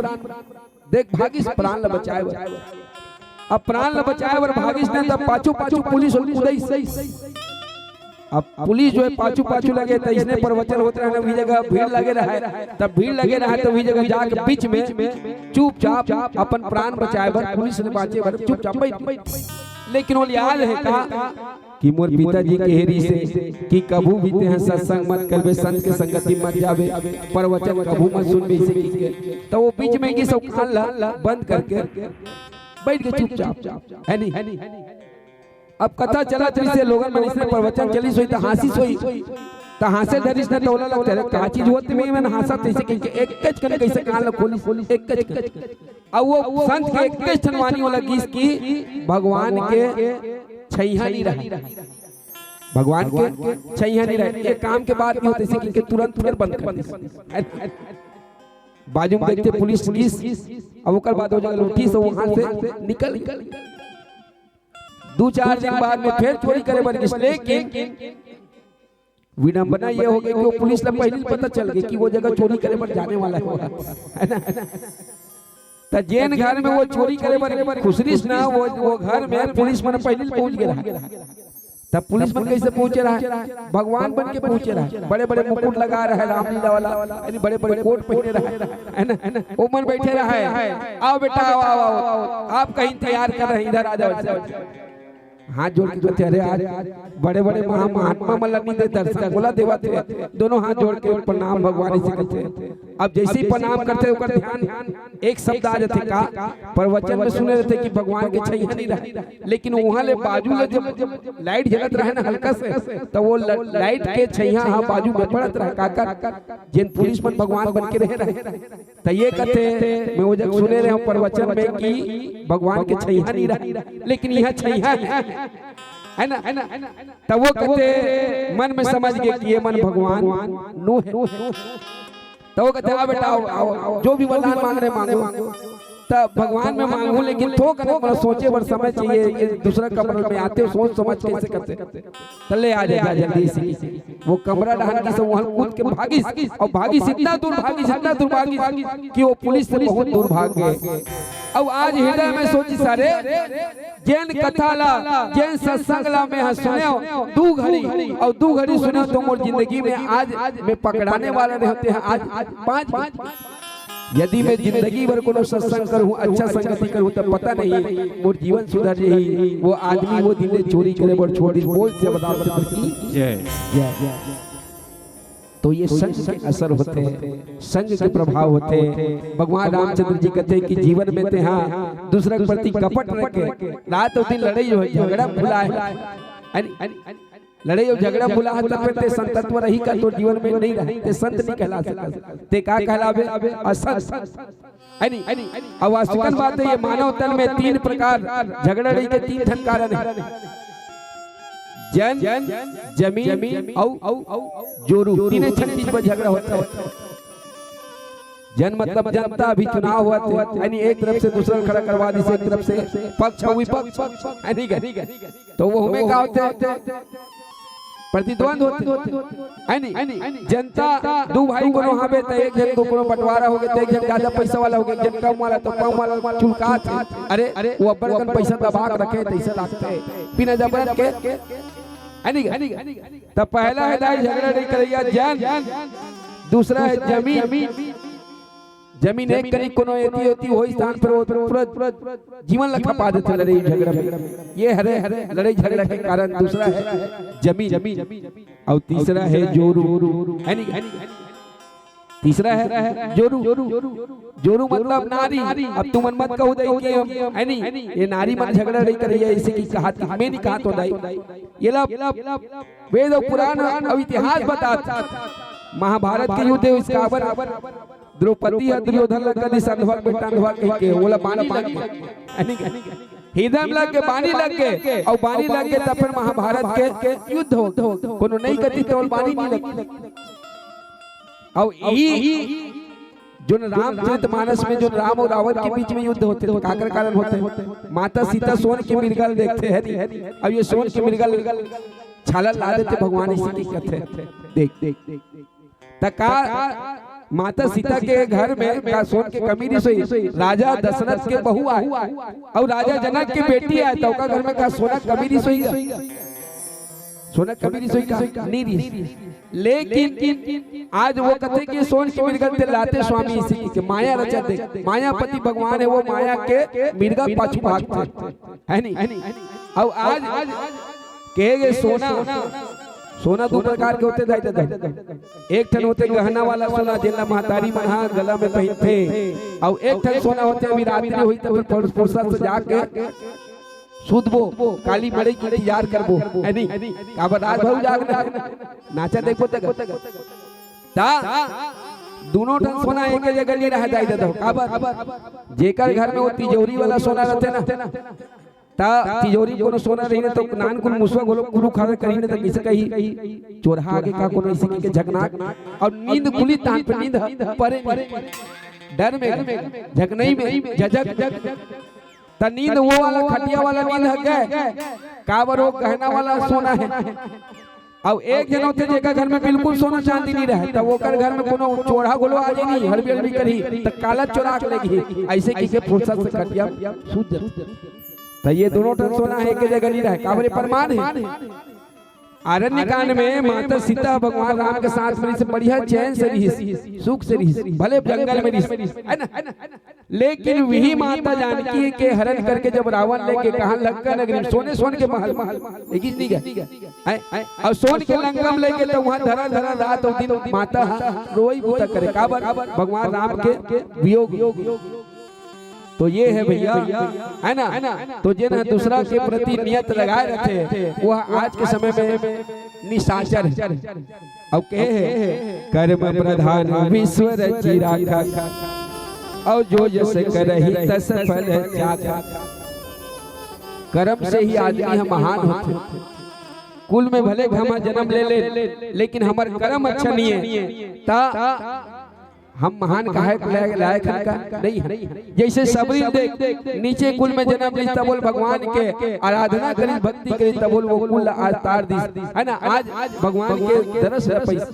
देख, भागिस प्राण ल बचाए बर। अब प्राण ल बचाए बर भागिस ने, तब पाछू पाछू पुलिस कूदइस। अब पुलिस जो हे पाछू पाछू लगे, त अइसने प्रवचन होत रहे ना, वही जगह भीड़ लगे रहे, तब भीड़ लगे रहे, त वही जगह जाके बीच में चुपचाप अपन प्राण बचाए बर, पुलिस ले बांचे बर चुपचाप बइठ। लेकिन वो याद हे का कि मोर पिताजी कहे रिहिसे कि कभू भी तेहा सत्संग मत करबे, संत के संगति मत जाबे, प्रवचन कभू मत सुनबे, अइसे कहिके। त वो बीच में गिस अउ कान ला बंद करके बइठ गे चुपचाप, है नहीं? अब कथा चलत रिहिसे, लोगन मन अइसने प्रवचन चलिस होही, त हांसिस होही, त हांसे धरिस न, त ओला लगथे, "अरे, का चीज होत में मन हांसत?" अइसे कहिके एकच कन कइसे कान ल खोलिस, एकच कन। अउ वो संत के एकच ठन वाणी ओला गिस कि भगवान के छइहां नइ रहय, भगवान के छइहां नइ रहय, ये काम के बात नइ होत, अइसे कहिके तुरंत फेर बंद कर दिस। बाजू में देखथे पुलिस गिस, अब ओकर बाद वो जगह उठिस, वहां से निकल गइस। दू चार दिन बाद में फेर चोरी करे बर गिस, लेकिन विडंबना ये हो गई कि वो पुलिस ला पहले ही पता चल गई कि वो जगह चोरी करे बर जाने वाला है, है ना? त जेन घर में वो चोरी करे बर खुसरिस ना, वो, वो घर में पुलिस मन पहले ही पहुंच गए रहा। तब पुलिस मन कैसे पहुंचे रहा? भगवान बन के पहुंचे रहा। बड़े-बड़े मुकुट लगा रहा है, रामलीला वाला, यानी बड़े-बड़े कोट पहने रहा है, है ना? वो मन बैठे रहा है, "आओ बेटा, आओ, आओ, आओ, आपका इंतजार कर रहे हैं, इधर आ जाओ।" हाथ जोड़ के कहते, "अरे यार, बड़े-बड़े महा-, महात्मा मन ला नहीं दे दर्शन, बोला देवत है।" दोनों हाथ जोड़ के प्रणाम भगवान जी से करते हैं। अब जैसे ही प्रणाम करते हैं, ओकर ध्यान एक शब्द आ जाते का, प्रवचन में सुने रहते कि भगवान के छइहां नहीं रहा, लेकिन वहां ले बाजू ले जब लाइट जलत रहे ना हल्का से, तो वो ल-, लाइट के छइहां हा बाजू में पड़त रहा, काकर जेन पुलिस मन भगवान बन के रहे रहे। त ये कथे, मैं वो जग सुने रहे हूं प्रवचन में कि भगवान के छइहां नहीं रहा, लेकिन यहां छइहां है, है ना? त वो कथे, मन में समझ गए कि ये मन भगवान नो है। त वो कथे, "आओ बेटा, आओ, आओ, आओ, जो भी वरदान मांग रहे मांगो।" त भगवान में मांगू, लेकिन थोक ना, मतलब, सोचे बर समय चाहिए। ये दूसरा कमरा में आते हो, सोच समझ कैसे करते। त ले आ जाएगा जल्दी से। वो कमरा डहन गिस, वहां कूद के भागिस, और भागिस इतना दूर भागिस, इतना दूर भागिस कि वो पुलिस से बहुत दूर भाग गए। अब आज हृदय में सोचिस, अरे, जेन कथा ला, जेन सत्संग ला मैं हा सुनेव दू घड़ी, और दू घड़ी सुनेव तो मोर जिंदगी में आज मैं पकड़ाने वाला नहीं होते हैं, आज पांच घड़ी। यदि मैं जिंदगी भर कोनो सत्संग करूं, अच्छा संगति करूं, तब पता नहीं मोर जीवन सुधर जाही। वो आदमी वो दिन ले चोरी करे बर छोड़ दिस। बोल सेवा रामचंद्र की जय। जय। तो ये संग के असर होथे, संग के प्रभाव होथे। भगवान रामचंद्र जी कहते हैं कि जीवन में तेहा दूसरा के प्रति कपट रखे, रात और दिन लड़ाई हो, झगड़ा भुलाए, है नी? लड़ाई और झगड़ा भुला है, तब फिर ते संतत्व रही का? तोर जीवन में नहीं रहे, ते संत नहीं कहला सकत। ते का कहलावे? असंत। है नी? अब वास्तविकन बात है, ये मानव तन में तीन प्रकार झगड़ा लड़ाई के तीन ठन कारण है। जन, जमीन, अउ जोरू, तीने ठन चीज पर झगड़ा होता है। जन मतलब जनता, अभी चुनाव होवत हे, यानी एक तरफ से दूसरा खड़ा करवा दिस, एक तरफ से पक्ष अउ विपक्ष, है नी गा? तो वो हमें का होथे? प्रतिद्वंद होथे, है नी? जनता दू भाई कोनो हावे, त एक झन को कोनो बंटवारा होगे, त एक झन ज्यादा पैसा वाला होगे, एक झन कम वाला, तो कम वाला चुलकात हे। अरे, वो अब्बड़ कन पैसा दबा के रखे, तैसा लागथे। बिना जबरन के है नहीं? त पहला है दाई झगड़ा नहीं करैया जन, दूसरा है जमीन। जमीन एक कनी कोनो एती ओती होई स्थान पर वो पूरा जीवन ला खपा देथे लड़ाई झगड़ा में। ये हरे लड़ाई झगड़ा के कारण। दूसरा है जमीन, और तीसरा है जोरू, है नहीं? तीसरा है जोरू। जोरू मतलब नारी। अब तुमन मत कहू दाई कि हम, है नहीं, ये नारी मन झगड़ा नहीं करैया, ऐसे की कहा थी, मैं नहीं कहा तो दाई। ये ला वेद और पुराण और इतिहास बतात। महाभारत के युद्ध है, उसका बर द्रौपदी ह दुर्योधन ला कदी संधवा के बेटा अंधवा कह के ओला बानी लग गे, है नहीं? हृदय में लग के बानी लग गे, और बानी लग गे तब फिर महाभारत के युद्ध हो। कोनो नहीं कती तो बानी नहीं लग। और ई जोन रामचरित मानस में जोन राम और रावण के बीच में युद्ध होथे, तो काकर कारण होथे? माता सीता सोन के मृगल देखथे, है नहीं? अब ये सोन के मृगल छाला ला देथे भगवान, इसी की कथे। देख, देख, देख। त का माता सीता के घर में का सोन के कमी रिस होई? राजा दशरथ के बहू आए और राजा जनक के बेटी आए, त ओकर घर में का सोना कमी रिस होई? सोना कमी रिस होई का? नहीं रिस। लेकिन आज वो कथे कि सोन के मृगल ते लाते स्वामी, इसी की माया रचा दे। मायापति भगवान है, वो माया के मृगा पाछू भागथे, है नहीं? और आज कहे गए सोना, सोना दो प्रकार के होथे दाई ददा। एक ठन होथे गहना वाला सोना, जेला महतारी मन हा गला में पहिनथे, अउ एक ठन सोना होथे अभी रात्रि होही त फुर-, फुरसत से जाके सुतबो, काली मड़ई के इंतजार करबो, है नहीं? काबर रात भर जागना, नाचा देखबो तक। ता दोनों ठन सोना एक जगह नहीं रह जाए दे दो। काबर? जेकर घर में वो तिजोरी वाला सोना रहते ना, ता तिजोरी कोनो सोना रही ना, तो नान कुन मुसवा घलो कुरु खावे करी ना, तो किसे कही चोरहा आगे का कोनो इसी के झकनाक, और नींद खुली तान पे नींद परे नहीं। डर में, झकनई में, झझक, त नींद वो वाला खटिया वाला नींद ह गए, काबर वो गहना वाला सोना है। अब एक जन होथे जेकर घर में बिल्कुल सोना चांदी नहीं रहे, तब ओकर घर में कोनो चोरहा घलो आ जाही, हड़बी हड़बी करही, त काला चोरा के लेगही, ऐसे किसे फुरसत से खटिया सूत जाथे। त ये दोनों ठन सोना है एक जगह नहीं रहे, काबर ये प्रमाण है। अरण्य कांड में माता सीता भगवान राम के साथ में से बढ़िया चैन से रहिस, सुख से रहिस, भले जंगल में रहिस, है ना? लेकिन वही माता जानकी के हरण करके जब रावण लेके कहा लंका नगरी में सोने सोन के महल, महल, एक ही नहीं गए, हैं? और सोन के लंका में लेके तो वहां धरा धरा रात और दिन माता हा रोई बूता करे, काबर? भगवान राम के वियोग। तो ये है भैया, है ना? तो जेन ह दूसरा के प्रति नियत लगाए रहथे, वो आज के समय में निशाचर है। अब कहे है, "कर्म प्रधान विश्व रचि राखा, और जो जस करही तस फल चाखा।" कर्म से ही आदमी ह महान होथे। कुल में भले हम जन्म ले ले, लेकिन हमर कर्म अच्छा नहीं है, ता हम महान काहे के लायक, लायक हन का? नहीं है। जैसे सबरी देख, नीचे कुल में जन्म ली, तबोल भगवान के आराधना करी, भक्ति करी, तबोल वो कुल आज तार दिस, है ना? आज भगवान के दरस है पैसा।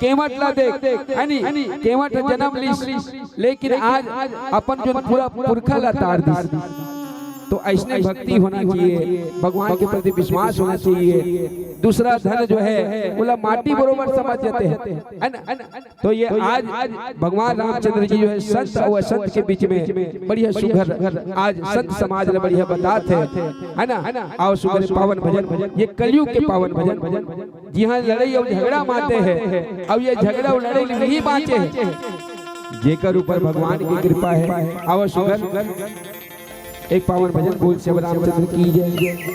केवट ला देख, है नी? केवट जन्म ली, लेकिन आज अपन जो पूरा पुरखा ला तार दिस। तो ऐसने भक्ति होना चाहिए, भगवान के प्रति विश्वास होना चाहिए। दूसरा धन जो है, बोला माटी बरोबर समझ जाते हैं, है ना? तो ये आज भगवान रामचंद्र जी जो है संत और असंत के बीच में बढ़िया सुघर आज संत समाज ने बढ़िया बतात है, है ना? आओ सुघर पावन भजन, ये कलयुग के पावन भजन, जिहाँ लड़ाई और झगड़ा माते हैं, अब ये झगड़ा और लड़ाई नहीं बाँचे हैं, जेकर ऊपर भगवान की कृपा है। आओ सुघर एक पावन भजन बोल श्री रामचंद्र की जय।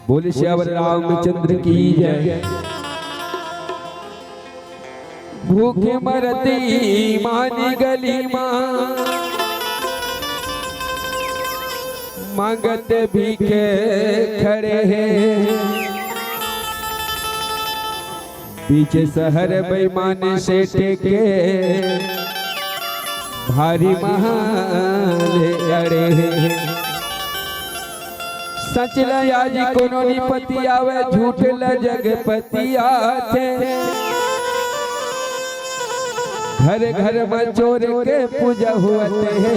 बोले श्यावर रामचंद्र की जय। भूखे मरती मानी गली माँ, मांगत भीखे खड़े हैं। बीच शहर बेईमान सेठ के भारी महल अड़े हे। सच ल आज कोनो नी पतियावे, झूठ ल जग पतियाथे। घर घर म चोर के पूजा होवत हे।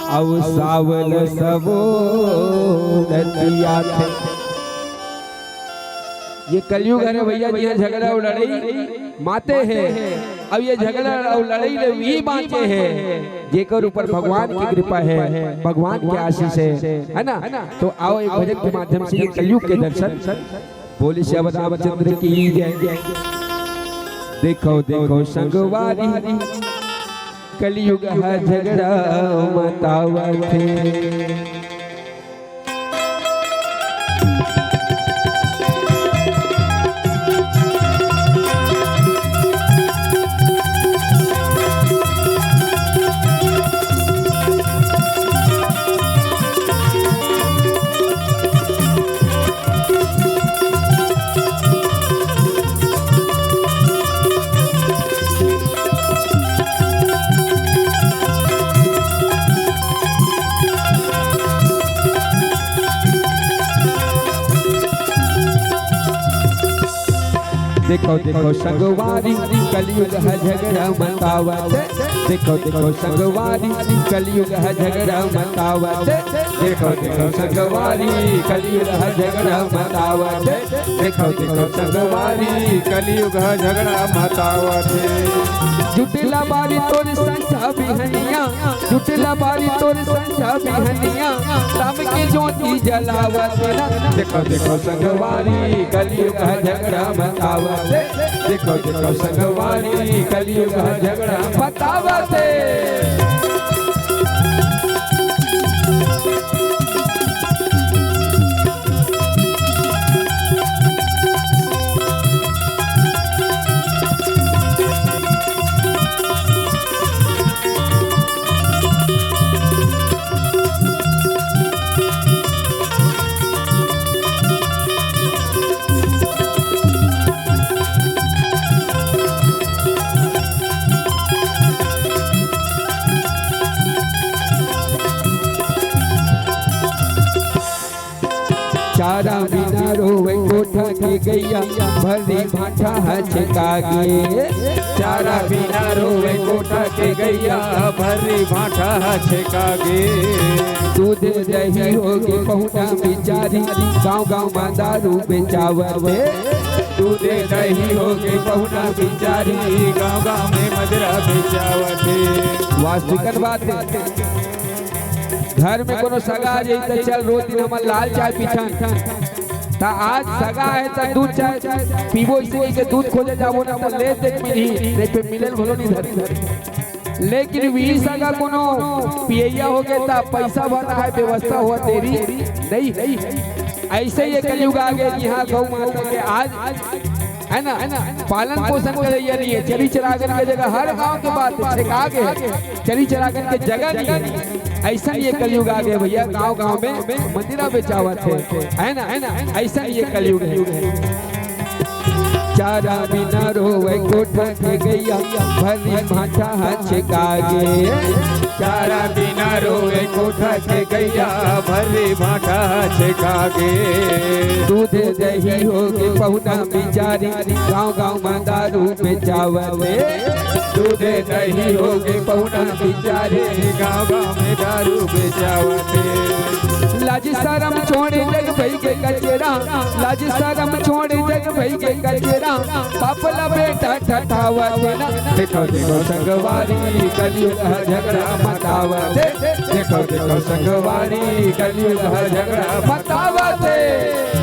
अउ सावल सबो नतिया थे। ये कलयुग हरे भैया जी, झगड़ा अउ लड़ई माते हे। अब ये झगड़ा अउ लड़ई ले भी बाँचे हे, जेकर ऊपर भगवान की कृपा हे, भगवान के आशीष हे, है ना? तो आओ, एक भजन के माध्यम से ये कलयुग के दर्शन। बोले श्याम रामचंद्र की जय। देखो देखो संगवारी, कलयुग ह झगड़ा मतावत हे। देखो देखो संगवारी, कलयुग ह झगड़ा मतावत। देखो देखो संगवारी, कलयुग ह झगड़ा मतावत। देखो देखो संगवारी, कलयुग ह झगड़ा मतावत। देखो देखो संगवारी, कलयुग ह झगड़ा मतावत हे। जुटेला बारी तोर संझा बिहनिया, जुटेला बारी तोर संझा बिहनिया, राम के ज्योति जलावत ना। देखो देखो संगवारी, कलयुग ह झगड़ा मतावत हे। देखो देखो संगवारी, कलयुग ह झगड़ा मतावत हे। चारा बिना रोवे कोठा के गैया, भर्री भाठा ह छेका गे। चारा बिना रोवे कोठा के गैया, भर्री भाठा ह छेका गे। दूध दही होगे पहुना बिचारी, गाँव गाँव म दारू बेचावत हे। दूध दही होगे पहुना बिचारी, गाँव गाँव में मदिरा बेचावत हे। वाह, चिकन बात हे। घर में कोनो सगा आ जाई त चल, रोज दिन हमन लाल चाय पीथन। त आज सगा हे त दूध चाय पीबो, इसे कहिके दूध खोजे जाबो ना, त ले दे मिलही, नहीं पे मिले घलो नहीं धरी। लेकिन वही सगा कोनो पियैया होगे त पैसा भर है, व्यवस्था होवत देरी नहीं। अइसे ये कलयुग आ गे, जिहाँ गौ माता के आज, है ना, पालन पोषण करइया नहीं हे, चरी चरागन के जगह हर गाँव के बात हे, छेका गे हे, चरी चरागन के जगह नहीं हे। अइसन ये कलयुग आ गे भैया, गाँव गाँव में मदिरा बेचावत हे, है ना, है ना, अइसन ये कलयुग हे। चारा बिना रोवे कोठा के गैया, भर्री भाठा ह छेका गे। चारा बिना रोवे कोठा के गैया, भर्री भाठा ह छेका गे। दूध दही होगे पहुना बिचारी, गाँव गाँव म दारू बेचावत हे। दूध दही होगे पहुना बिचारी, गाँव गाँव में दारू बेचावत हे। लाज सरम छोड़े जग भई के कचरा, लाज सरम छोड़े जग भई के कचरा, पाप ला बेटा ठठावत ना। देखो देखो संगवारी, कलयुग ह झगड़ा मतावत हे। देखो देखो संगवारी, कलयुग ह झगड़ा मतावत हे।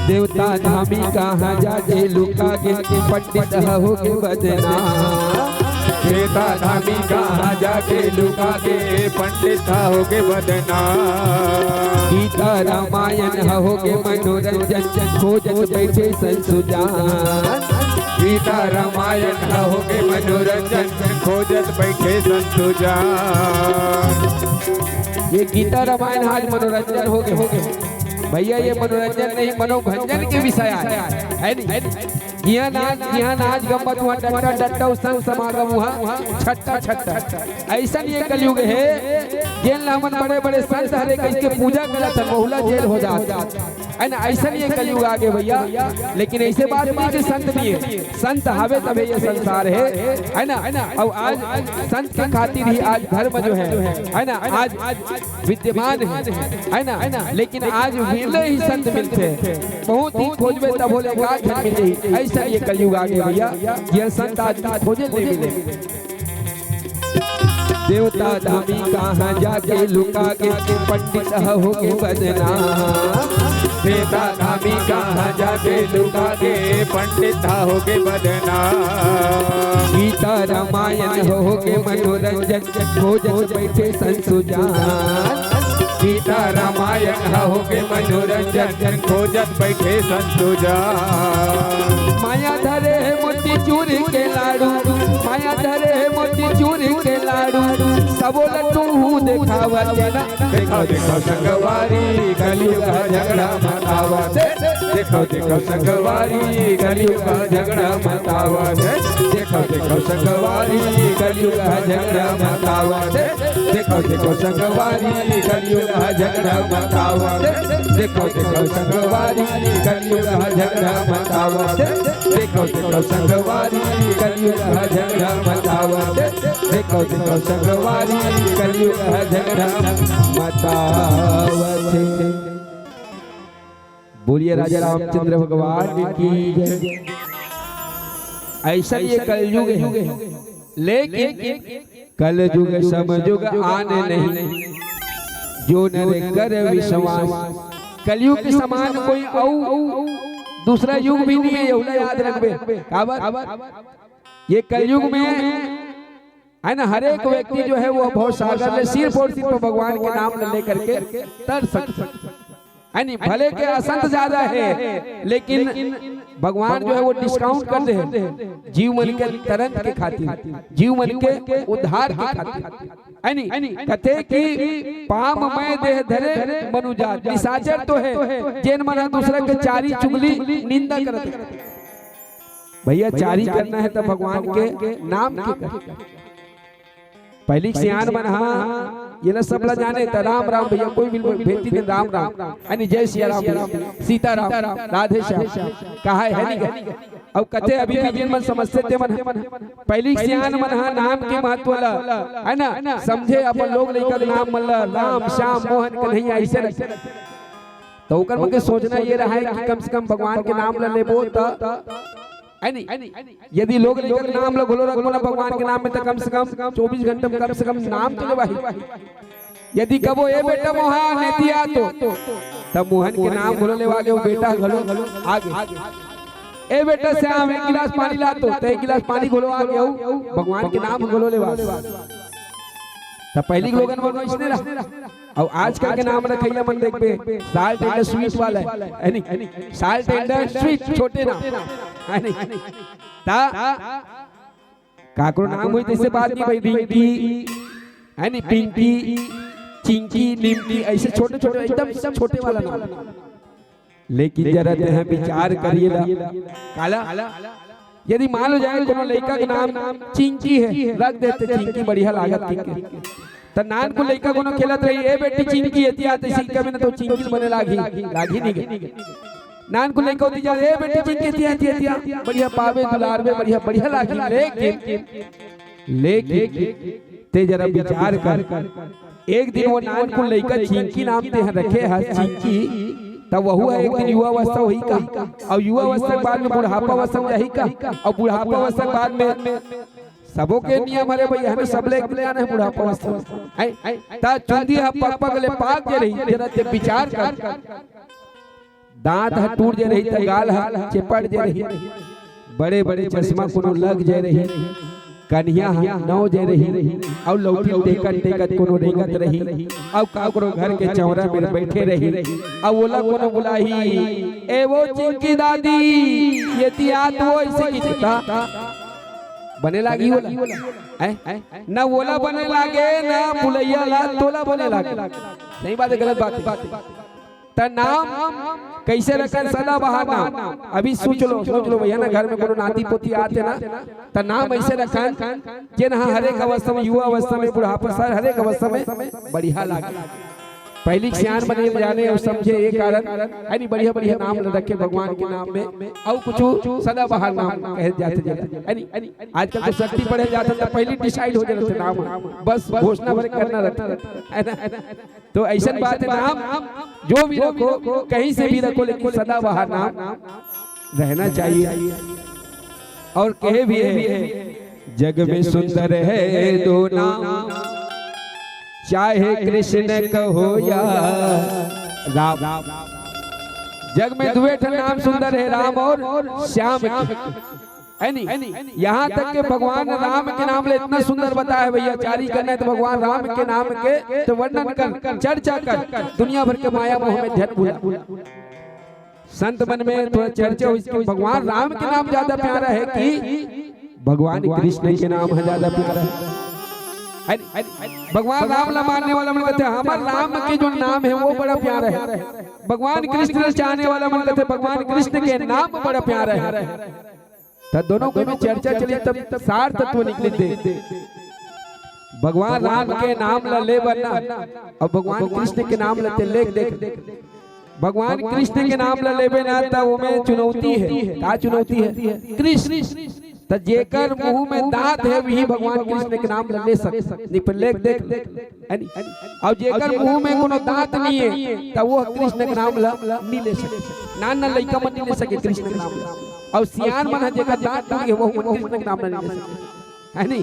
देवता धामी कहाँ जाके लुका गे, पंडित ह होगे बदनाम। खेता धामी कहाँ जाके लुका के, पंडित ह होगे बदनाम। गीता रामायण ह होगे मनोरंजन, खोजत बैठे संसुजान। गीता रामायण ह होगे मनोरंजन, खोजत बैठे संसुजान। ये गीता रामायण आज मनोरंजन होगे, होगे। भैया, ये मनोरंजन नहीं, मनोभंजन के विषय आय, है नी? जिहाँ नाच, जिहाँ नाच गम्मत, उहाँ डट्टा, डट्टा, अउ संत समागम, उहाँ छट्टा, छट्टा। अइसन ये कलयुग हे, जेन ला हमन बड़े-बड़े संत हरे कहिके पूजा करत हन, वहू ला जेल हो जात। है ना? अइसन ये कलयुग आगे भैया। लेकिन अइसे बात नहीं कि संत नहीं हे, संत हवे तभे ये संसार हे, है ना? अउ आज संत के खातिर ही आज धर्म जो है, है ना, आज विद्यमान हे, है ना? लेकिन आज मिले ही संत मिलथे, बहुत ही खोजबे तभो ले एकाध झन मिलही। अइसन ये कलयुग आगे भैया, ये संत आज खोजे नहीं मिले। देवता धामी कहाँ जाके लुका के, पंडित ह होगे बदनाम। देवता धामी कहाँ जाके लुका के, पंडित ह होगे बदनाम। गीता रामायण ह होगे मनोरंजन, खोजत बैठे संसुजान। गीता रामायण ह होगे मनोरंजन, खोजत बैठे संसुजान। माया धरे हे मोती चूर के लाडू, माया धरे हे मोती चूर के लाडू, सबो ल तू देखावत हे ना। देखव, देखव संगवारी, कलयुग ह झगड़ा मचावत हे। देखव, देखव संगवारी, कलयुग ह झगड़ा मचावत हे। देखव, देखव संगवारी, कलयुग ह झगड़ा मचावत हे। देखव, देखव संगवारी, कलयुग ह झगड़ा मचावत हे। देखव, देखव संगवारी, कलयुग ह झगड़ा मचावत हे। देखव, देखव संगवारी, कलयुग ह झगड़ा मचावत हे। देखव, देखव संगवारी, कलयुग ह झगड़ा मचावत हे। बोलिए राजा रामचंद्र भगवान की जय। अइसन ये कलयुग हे, लेकिन कलयुग सम युग आन नहीं, जो नर कर विश्वास। कलयुग के समान कोई अउ दूसरा युग भी नहीं हे, एहू ला याद रखबे। काबर? ये कलयुग में, है ना, हर एक व्यक्ति जो है वो भव सागर ले सिर्फ और सिर्फ भगवान के नाम ल लेकर के तर सकथे, है नी? भले के असंत ज्यादा हे, लेकिन भगवान जो है वो discount कर दे हे जीव मन के तरंत के खातिर, जीव मन के उद्धार के खातिर, है नी? कथे कि पाम मैं देह धरे मनुजात, निशाचर तो हे जेन मन ह दूसरा के चारी चुगली निंदा करत हे। भैया, चारी करना हे त भगवान के नाम के कर। पहिली के सियान मन हा, ये ला सब ला जाने त राम राम भैया, कोई भी भेंट दिन राम राम, है नी? जय सिया राम भैया, सीता राम, राधे श्याम, कहा हे नी? अउ कथे अभी भी जेन मन समझथे ते मन, पहिली के सियान मन हा नाम के महत्व ला, है ना, समझे, अपन लोग लइका के नाम मन ला राम, श्याम, मोहन, कन्हैया अइसे रखे। त ओकर मन के सोचना ये रहय कि कम से कम भगवान के नाम ला लेबो त, है नी? यदि लोग लइका के नाम ला घलो रखबो ना भगवान के नाम में, त कम से कम चौबीस घंटा में कम से कम नाम तो लेवाही। यदि कबो ए बेटा मोहन एती आ तो, त मोहन के नाम घलो लेवा के वो बेटा घलो आगे। ए बेटा श्याम, एक गिलास पानी ला तो, त एक गिलास पानी घलो आगे, अउ भगवान के नाम घलो लेवा। त पहिली के लोगन मन अइसने रहा। अउ आजकल के नाम रखइया मन देखबे, salt and sweet वाला हे, है नी? Salt and sweet, छोटे नाम, है नी? त काकरो नाम होही तइसे बात नहीं भाई, रिंकी, है नी? पिंकी, चिंकी, निमकी, अइसे छोटे छोटे, एकदम छोटे वाला नाम। लेकिन जरा तेहा विचार करिए ला, काला, यदि मान लो जाए कोनो लइका के नाम चिंकी हे, रख देथे चिंकी, बढ़िया लागत हे। त नानकुन लइका कोनो खेलत रही, "ए बेटी चिंकी," एती आते सिक्का में न तो चिंकी बने लागही, लागही नहीं गे। नानकुन लइका होती जा, "ए बेटी चिंकी," एती आते, एती आ, बढ़िया पावे, दुलारबे, बढ़िया, बढ़िया लागही। लेकिन, लेकिन ते जरा विचार कर, एक दिन वो नानकुन लइका चिंकी नाम तेहा रखे हस, चिंकी, त वहू ह एक दिन युवा अवस्था होही का? अउ युवा अवस्था के बाद में बुढ़ापा अवस्था में जाही का? अउ बुढ़ापा अवस्था के बाद में सबो के नियम हरे भैया, हमें सबले एक दिन जाना हे बुढ़ापा अवस्था में। हैं? त चुंदी ह पग पग ले पाक जे रही, जरा ते विचार कर। दांत ह टूट जे रही, त गाल ह चेपट जे रही, बड़े बड़े चश्मा कोनो लग जे रही, कनिहा ह नौ जे रही, अउ लौठी टेकत टेकत कोनो रेंगत रही, अउ काकरो घर के चौरा में बइठे रही, अउ ओला कोनो बुलाही, "ए वो चिंकी दादी, ये ती आ तो," अइसे किथे त बने लागी ओला? हैं? न ओला बने लागे, न बुलइया ला, तोला बने लागे। सही बात हे, गलत बात हे? त नाम कइसे रखन? सदाबहार नाम। अभी सोच लो, सोच लो भइया ना, घर में कोनो नाती पोती आथे ना, त नाम अइसे रखन, जेन ह हर एक अवस्था में, युवा अवस्था में, बुढ़ापा, सर, हर एक अवस्था में बढ़िया लागे। पहिली के सियान मन ए जाने अउ समझे, ए कारण, हे नी, बढ़िया बढ़िया नाम ल रखे भगवान के नाम में, अउ कुछु सदाबहार नाम कहे जाथे, हे नी? आजकल तो शक्ति बढ़े जाथे, त पहिली decide हो जाथे नाम, बस घोषणा भर करना रहिथे, हे ना? तो अइसन बात हे, नाम जो भी रखो, कहीं से भी रखो, लेकिन सदाबहार नाम रहना चाहिए। अउ कहे भी हे, "जग में सुंदर है दो नाम, चाहे कृष्ण कहो या राम।" जग में दुए ठन नाम सुंदर हे, राम अउ श्याम के। हे नी? यहाँ तक के भगवान राम के नाम ल इतना सुंदर बताय हे भइया, चारी करना हे त भगवान राम के नाम के त वर्णन कर, चर्चा कर, दुनिया भर के माया मोह में झन भुला। संत मन में थोड़ा चर्चा होइस कि भगवान राम के नाम ज्यादा प्यारा हे कि भगवान कृष्ण के नाम ह ज्यादा प्यारा हे? हे नी? भगवान राम ला मानने वाला मन कथे, "हमर राम के जो नाम हे, वो बड़ा प्यारा हे।" भगवान कृष्ण ला चाहने वाला मन कथे, "भगवान कृष्ण के नाम बड़ा प्यारा हे।" त दोनों के में चर्चा चलिस, तब सार तत्व निकलिस दे। भगवान राम के नाम ला ले बर ना, अउ भगवान कृष्ण के नाम ला ते लेख देख, भगवान कृष्ण के नाम ला लेबे ना, त ओमे चुनौती हे। का चुनौती हे? कृष्ण। त जेकर मुंह में दांत हे, वही भगवान कृष्ण के नाम ला ले सके। नहीं पर लेख देख, हे नी? अउ जेकर मुंह में कोनो दांत नइ हे, त वो कृष्ण के नाम ला नइ ले सके। नान नान लइका मन नइ ले सके कृष्ण के नाम ला। अउ सियान मन ह, जेकर दांत टूट गे, वो कृष्ण के नाम ला नइ ले सके, हे नी?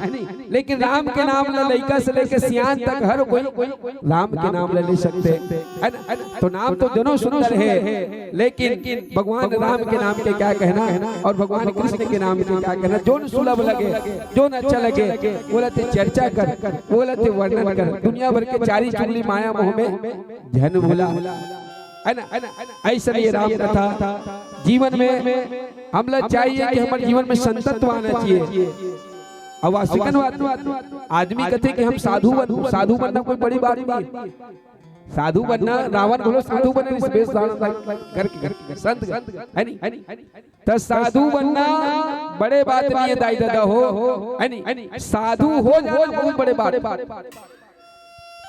लेकिन राम के नाम ला लइका से लेके सियान तक हर कोई राम के नाम ला ले सकथे, हे ना? तो नाम तो दोनों सुंदर हे, लेकिन भगवान राम के नाम के क्या कहना अउ भगवान कृष्ण के नाम के क्या कहना, जोन सुलभ लगे, जोन अच्छा लगे, ओला ते चर्चा कर, ओला ते वर्णन कर। दुनिया भर के चारी चुगली माया मोह में झन भुला, हे ना? अइसन ये राम कथा जीवन में हमला चाहिए कि हमर जीवन में संतत्व आना चाहिए। अउ वास्तविकन बात, आदमी कथे कि हम साधु बनहूं, साधु बनना कोई बड़ी बात नइ हे। साधु बनना, रावण घलो साधु बने, इस बेस धारण करके, करके, संत, हे नी? त साधु बनना बड़े बात नइ हे दाई ददा हो, हे नी? साधु हो जाना बहुत बड़े बात।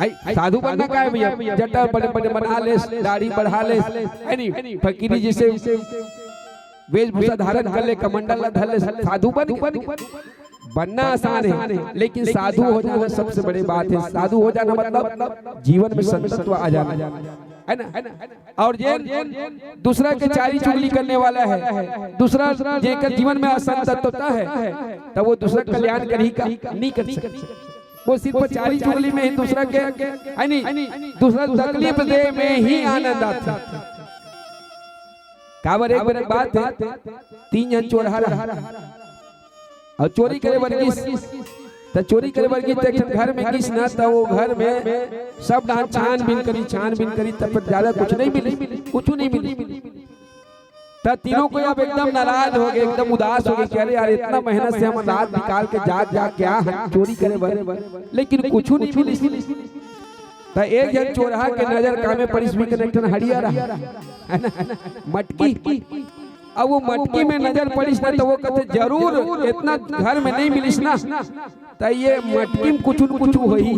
हे, साधु बनना का हे भइया? जटा बड़े बड़े बना ले, दाढ़ी बढ़ा ले, हे नी? फकीरी जइसे वेशभूषा धारण कर ले, कमंडल ला धर ले, साधु बन गे। बनना आसान हे, लेकिन साधु हो जाना सबसे बड़े बात हे। साधु हो जाना मतलब जीवन में संतत्व आ जाना, हे ना? अउ जेन दूसरा के चारी चुगली करने वाला हे, दूसरा जेकर जीवन में असंतत्वता हे, त वो दूसरा कल्याण करही का? नइ कर सकय। वो सिर्फ चारी चुगली में ही दूसरा के, हे नी, दूसरा तकलीफ दे में ही आनंद आथे। काबर, एक बार बात हे, तीन झन चोरहा रहा अउ चोरी करे बर गिस। त चोरी करे बर गिस, त एक ठन घर में गिस ना, त वो घर में सब डाहर छानबीन करिस, छानबीन करिस, तब जादा कुछु नइ मिलिस, कुछु नइ मिलिस। त तीनों कोई अब एकदम नाराज हो गे, एकदम उदास हो गे कि अरे यार, इतना मेहनत से हमन रात निकाल के जाग जाग के आए हन चोरी करे बर, लेकिन कुछु नइ मिलिस। त एक झन चोरहा के नजर कामे पड़िस, उही कन एक ठन हड़िया रहा, हे ना, मटकी। अब वो मटकी में नजर पड़िस ना, त वो कथे, "जरूर, इतना घर में नइ मिलिस ना, त ये मटकी में कुछु न कुछु होही।"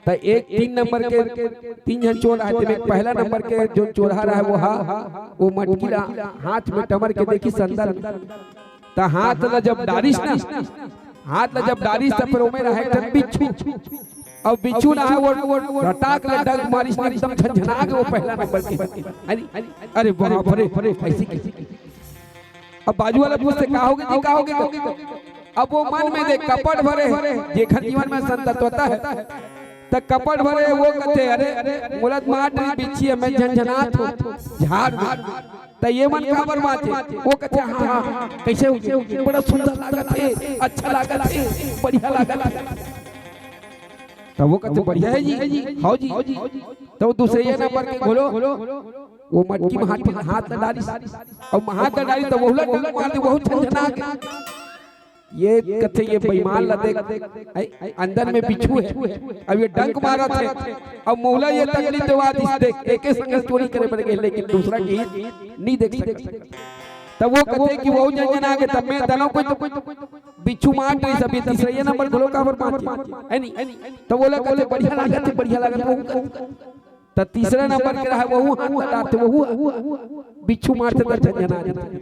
त एक तीन नंबर के, तीन झन चोर आए, तेमे पहला नंबर के जो चोरहा रहा, वो हा, वो मटकी ला हाथ में टमर के देखिस अंदर में। त हाथ ला जब डारिस ना, हाथ ला जब डारिस, त फेर ओमे रहा एक ठन बिच्छू। अउ बिच्छू ना हे, वो, वो रटाक ले डंक मारिस ना, एकदम झनझना गे वो पहला नंबर के। अरे, अरे बाप रे, अइसे कइसे? अब बाजू वाला पूछथे, "का होगे जी, का होगे?" अब वो मन में देख, कपट भरे हे, जेखर जीवन में संतत्वता हे, त कपट भरे हे, वो कथे, "अरे, मोला त मार डरिस बिच्छू ह, मैं झनझनात हंव, झाड़ दे।" त ये मन काबर बांचे? वो कथे, "हाँ, हाँ, हाँ, कइसे हो जी? बड़ा सुंदर लागत हे, अच्छा लागत हे, बढ़िया लागत हे।" त वो कथे, "बढ़िया हे जी, हव जी।" त वो दूसरे ये नंबर के घलो वो मटकी में हाथ, हाथ ल डालिस, अउ हाथ ल डालिस त वहू ला डंक मार दे, वहू झनझना गे। ये कथे, "ये बेईमान ला देख, आई, अंदर में बिच्छू हे, अब ये डंक मारत हे, अब मोला ये तकलीफ देवा दिस, देख, एके संग चोरी करे बर गे, लेकिन दूसरा के हित नहीं देख सकत।" तब वो कथे कि वहू झनझना गे, तब मैं दनों को तो बिच्छू मार रही, सब ये तीसरा ये नंबर घलो काबर मार, है नी? तब वो ला कथे, "बढ़िया लागत हे, बढ़िया लागत हे, वहू कर।" त तीसरा नंबर के रहा, वहू हाथ लड़ाथे, वहू बिच्छू मारथे, त झनझना जाथे।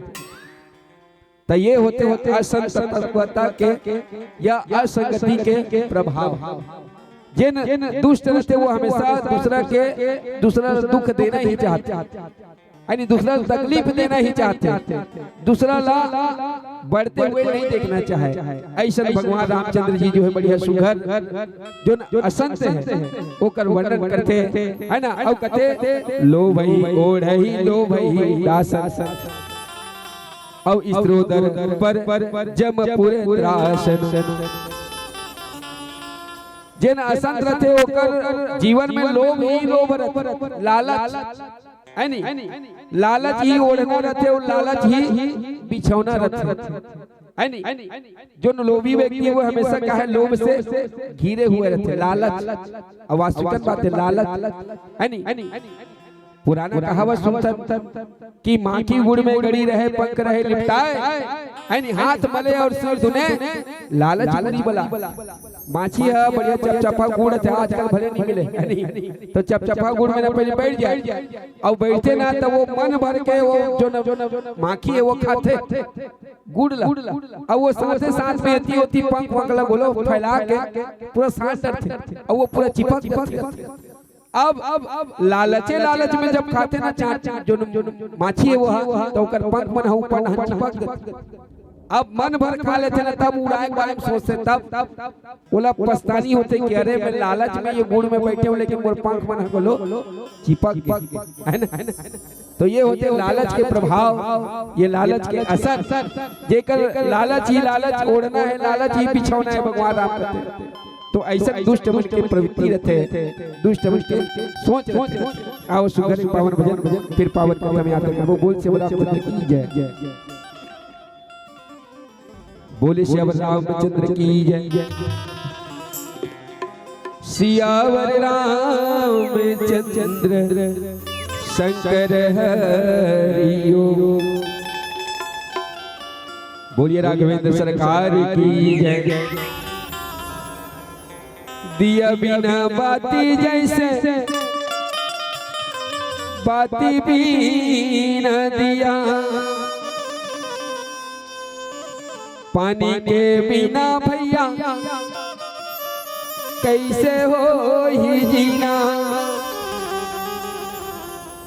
त ये होथे, होथे असंतर्कता के या असंगति के प्रभाव। जेन दुष्ट रहिथे, वो हमेशा दूसरा के, दूसरा ला दुख देना ही चाहथे, यानी दूसरा ला तकलीफ देना ही चाहथे, दूसरा ला बढ़ते हुए नहीं देखना चाहे। अइसन भगवान रामचंद्र जी जो हे बढ़िया सुघर, जोन असंत हे, ओकर वर्णन करथे, है ना? अउ कथे, "लोभहि ओढ़हि लोभहि दासन।" अउ स्त्रोदर पर जम पुर त्रासन। जेन असंत रथे, ओकर जीवन में लोभ ही लोभ रथे, लालच, है नी? लालच ही ओढ़ना रथे अउ लालच ही बिछौना रथे, है नी? जोन लोभी व्यक्ति हे, वो हमेशा का हे, लोभ से घिरे हुए रथे, लालच। अउ वास्तविकन बात हे, लालच, है नी? पुराना कहावत सुनथन कि माखी गुड़ में गड़ी रहे, पंख रहे लिपटाए, है नी? हाथ मले अउ सिर धुने, लालच बुरी बला। माखी ह बढ़िया चपचपा गुड़ हे, आजकल भले नहीं मिले, है नी? त चपचपा गुड़ में ना पहले बैठ जाए, अउ बैठथे ना त वो मन भर के वो जोन माखी हे वो खाथे गुड़ ला, अउ वो साथे साथ में एती ओती पंख वंख ला घलो फैला के पूरा सांस डरथे, अउ वो पूरा चिपक जाथे। अब, अब लालचे लालच में जब खाथे ना चाट, जोन माखी हे वो ह, त ओकर पंख मन ह ऊपर डहन चिपक जाथे। अब मन भर खा लेथे ना, तब उड़ाए के बारे में सोचथे, तब ओला पछतानी होथे कि अरे, मैं लालच में ये गुड़ में बैठे हूँ, लेकिन मोर पंख मन ह घलो चिपक गे, है ना? त ये होथे लालच के प्रभाव, ये लालच के असर। जेकर लालच ही लालच ओढ़ना हे, लालच ही बिछौना हे, भगवान राम कथे। त अइसन दुष्ट मन के प्रवृत्ति रथे, दुष्ट मन के सोच रथे। आओ सुघर पावन भजन, फिर पावन कथा में यात्रा करबो। बोल सियावर रामचंद्र की जय। बोले सियावर रामचंद्र की जय। सियावर रामचंद्र शंकर हरि ओम। बोलिए राघवेंद्र सरकार की जय। दिया बिना बाती जैसे, बाती बिना दिया, पानी के बिना भैया कैसे होही जीना।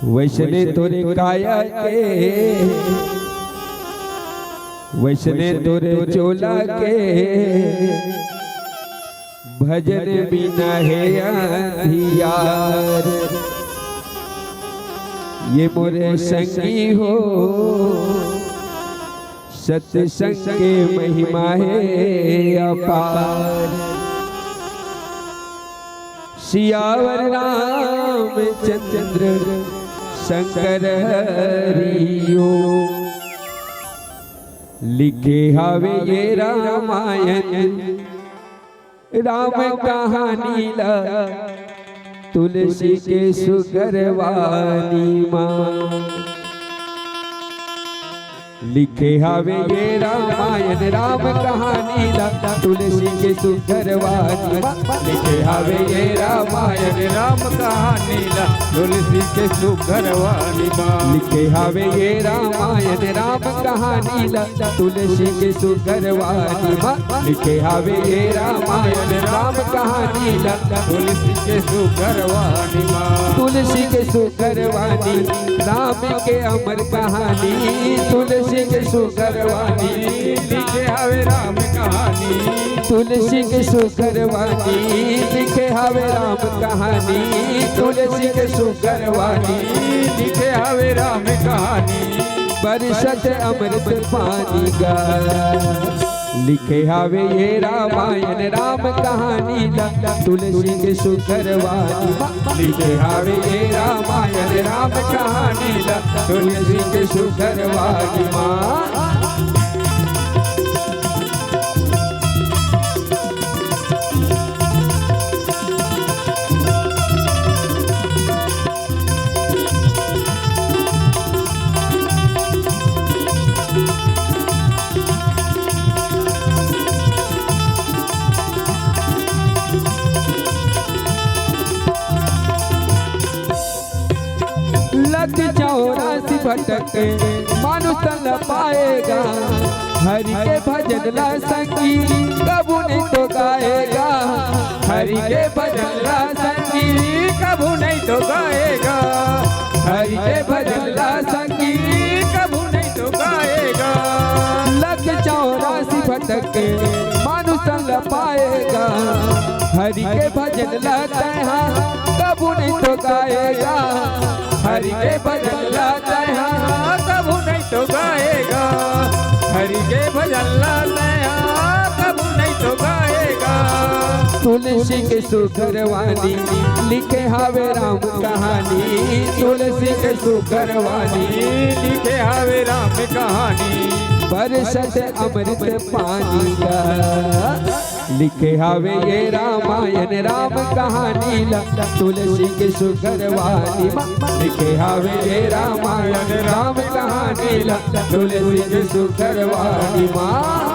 वैसने तोरे काया के, वैसने तोरे चोला के, भजन बिना हे अंधियार। ये मोरे संगी हो, सत्संग के महिमा हे अपार। सियावर रामचंद्र शंकर हरि ओम। लिखे हावे ये रामायण राम कहानी ला तुलसी के सुघर वाणी मा। लिखे हावे ये रामायण राम कहानी ला तुलसी के सुघर वाणी मा। लिखे हावे ये रामायण राम कहानी ला तुलसी के सुघर वाणी मा। लिखे हावे ये रामायण राम कहानी ला तुलसी के सुघर वाणी मा। लिखे हावे ये रामायण राम कहानी ला तुलसी के सुघर वाणी माँ। तुलसी के सुघर वाणी, राम के अमर कहानी। तुलसी के सुघर वाणी, लिखे हवे राम कहानी। तुलसी के सुघर वाणी, लिखे हवे राम कहानी। तुलसी के सुघर वाणी, लिखे हवे राम कहानी। बरसत अमृत पानी गा, लिखे हवे ये रामायण राम कहानी ला। तुलसी के सुघर वाणी माँ, लिखे हवे ये रामायण राम कहानी ला। तुलसी के सुघर वाणी माँ। लख चौरासी भटक के मानुष तन पाएगा, हरि के भजन ला संगी कबू नहीं तो गाएगा। हरि के भजन ला संगी कबू नहीं तो गाएगा। हरि के भजन ला संगी कबू नहीं तो गाएगा। लख चौरासी भटक के मानुष तन पाएगा, हरि के भजन ला तैहा कबू नहीं तो गाएगा। हरि के भजन ला तैहा कबू नहीं तो गाएगा। हरि के भजन ला तैहा कबू नहीं तो गाएगा। तुलसी के सुघर वाणी, लिखे हवे राम कहानी। तुलसी के सुघर वाणी, लिखे हवे राम कहानी। बरसत अमृत पानी गा, लिखे हवे ये रामायण राम कहानी ला। तुलसी के सुघर वाणी माँ, लिखे हवे ये रामायण राम कहानी ला। तुलसी के सुघर वाणी माँ।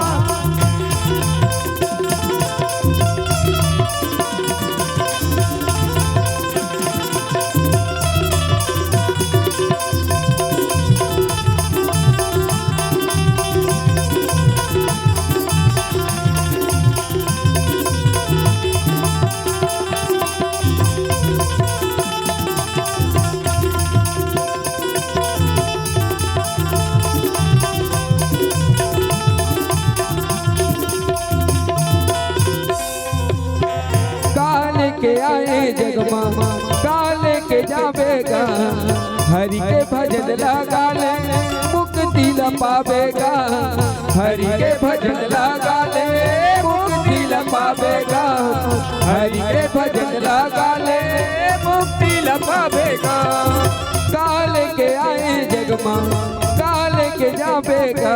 काल के आए जग मा, काल के जाबे गा। हरि के भजन लगा ले, मुक्ति ल पाबे गा। हरि के भजन लगा ले, मुक्ति ल पाबे गा। हरि के भजन लगा ले, मुक्ति ल पाबे गा। काल के आए जग मा, काल के जाबे गा।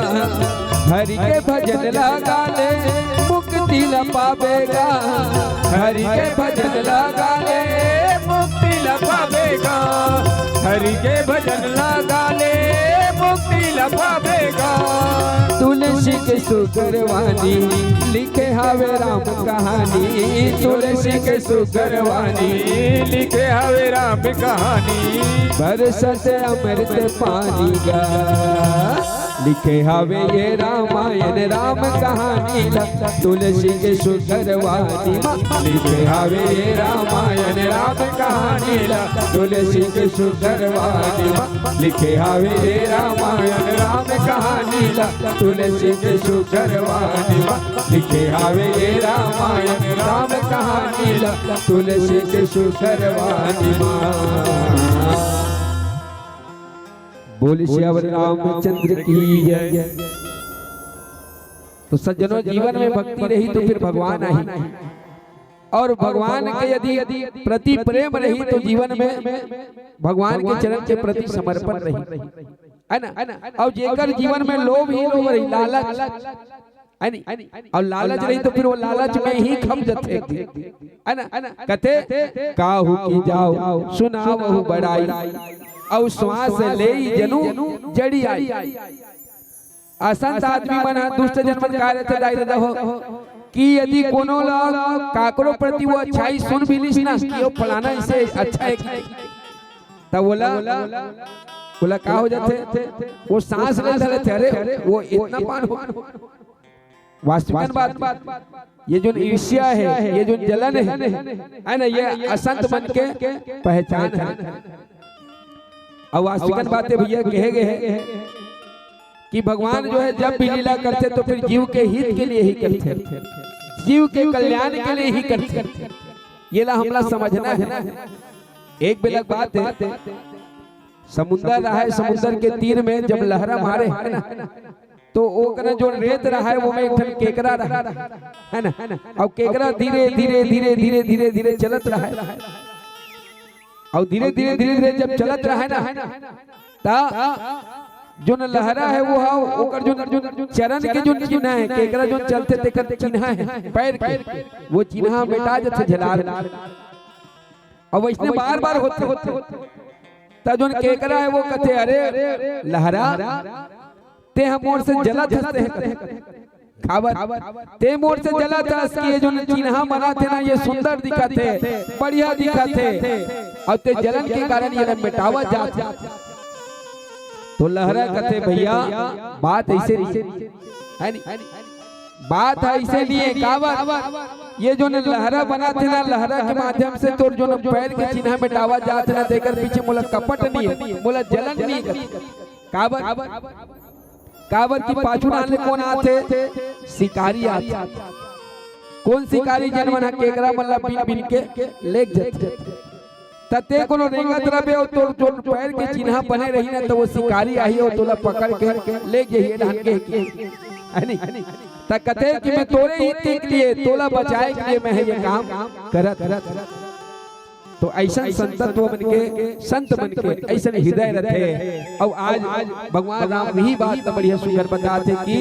हरि के भजन लगा ले, मुक्ति ल पाबे गा। हरि के भजन लगा ले, मुक्ति ल पाबे गा। हरि के भजन लगा ले, मुक्ति ल पाबे गा। तुलसी के सुघर वाणी, लिखे हवे राम कहानी। तुलसी के सुघर वाणी, लिखे हवे राम कहानी। बरसत अमृत पानी गा, लिखे हवे ये रामायण राम कहानी ला। तुलसी के सुघर वाणी माँ, लिखे हवे ये रामायण राम कहानी ला। तुलसी के सुघर वाणी माँ, लिखे हवे ये रामायण राम कहानी ला। तुलसी के सुघर वाणी माँ, लिखे हवे ये रामायण राम कहानी ला। तुलसी के सुघर वाणी माँ। बोल सियावर रामचंद्र की जय। तो सज्जनों, जीवन में भक्ति रही तो फिर भगवान आही, और भगवान के यदि, यदि प्रति प्रेम रही तो जीवन में भगवान के चरण के प्रति समर्पण रही, है ना? और जेकर जीवन में लोभ ही लोभ रही, लालच, है नी? और लालच रही तो फिर वो लालच में ही खप जथे, है ना? कथे, "काहू की जाओ सुनावहु बड़ाई, अउ श्वास लेई जनु जड़ी आई।" असंत आदमी मन ह, दुष्ट जन मन का रथे दाई ददा हो, कि यदि कोनो ला काकरो प्रति वो अच्छाई सुन भी लिस ना कि वो फलाना इसे अच्छा है कि, तब बोला, बोला का हो जाथे? वो सांस ले धरथे, "अरे वो इतना पान हो।" वास्तविकन बात, ये जो ईर्ष्या है, ये जो जलन है, है ना, ये असंत मन के पहचान है। अब वास्तविकन बात है भैया, कहे गए हैं कि भगवान जो है जब भी लीला करथे तो फिर जीव के हित के लिए ही करथे, जीव के कल्याण के लिए ही करथे। ये ला हमला समझना है। एक बेला बात है, समुंदर रहा है, समुंदर के तीर में जब लहरा मारे है ना, तो ओकरा जो रेत रहा है, वो में एक ठन केकरा रहा है ना, और केकरा धीरे धीरे धीरे धीरे धीरे धीरे चलत रहा है, और धीरे धीरे धीरे धीरे जब चलत रहा है ना, ता जो न लहरा है वो हा, ओकर जो न चरण के जो चिन्हा है, केकरा जो चलथे तेकर चिन्हा है पैर के, वो चिन्हा मिटा जथे झलार। अब वैसने बार बार होथे, होथे, होथे। त जोन केकरा है वो कथे, "अरे लहरा, ते ह मोर से जलत हस, ते ह खावत, ते मोर से जलत हस कि ये जोन चिन्हा बनाथे ना, ये सुंदर दिखत हे, बढ़िया दिखत हे, अउ ते जलन के कारण ये ला मिटावत जात हे।" तो लहरा कथे, "भैया, बात ऐसे नहीं है, नहीं? बात ऐसे नहीं है, काबर? ये जोन लहरा बनाथे ना, लहरा के माध्यम से तोर जोन पैर के चिन्हा मिटावत जात हे ना, तेकर पीछे मोला कपट नहीं है, मोला जलन नहीं है।" काबर? काबर कि पाछू डाहन ले कोन आथे? शिकारी आथे। कोन शिकारी? जेन मन ह केकरा मन ला बीन बीन के लेग जथे। त ते कोनो रेंगत रबे अउ तोर जोन पैर के चिन्हा बने रही ना, त वो शिकारी आही अउ तोला पकड़ के लेग जही, ए डाहन के, है नहीं? त कथे कि मैं तोरे हित के लिए, तोला बचाए के लिए मैं ह ये काम करत। तो ऐसन संतत्व मन के, संत मन के ऐसन हृदय रथे। अउ आज भगवान राम वही बात तो बढ़िया सुंदर बताथे कि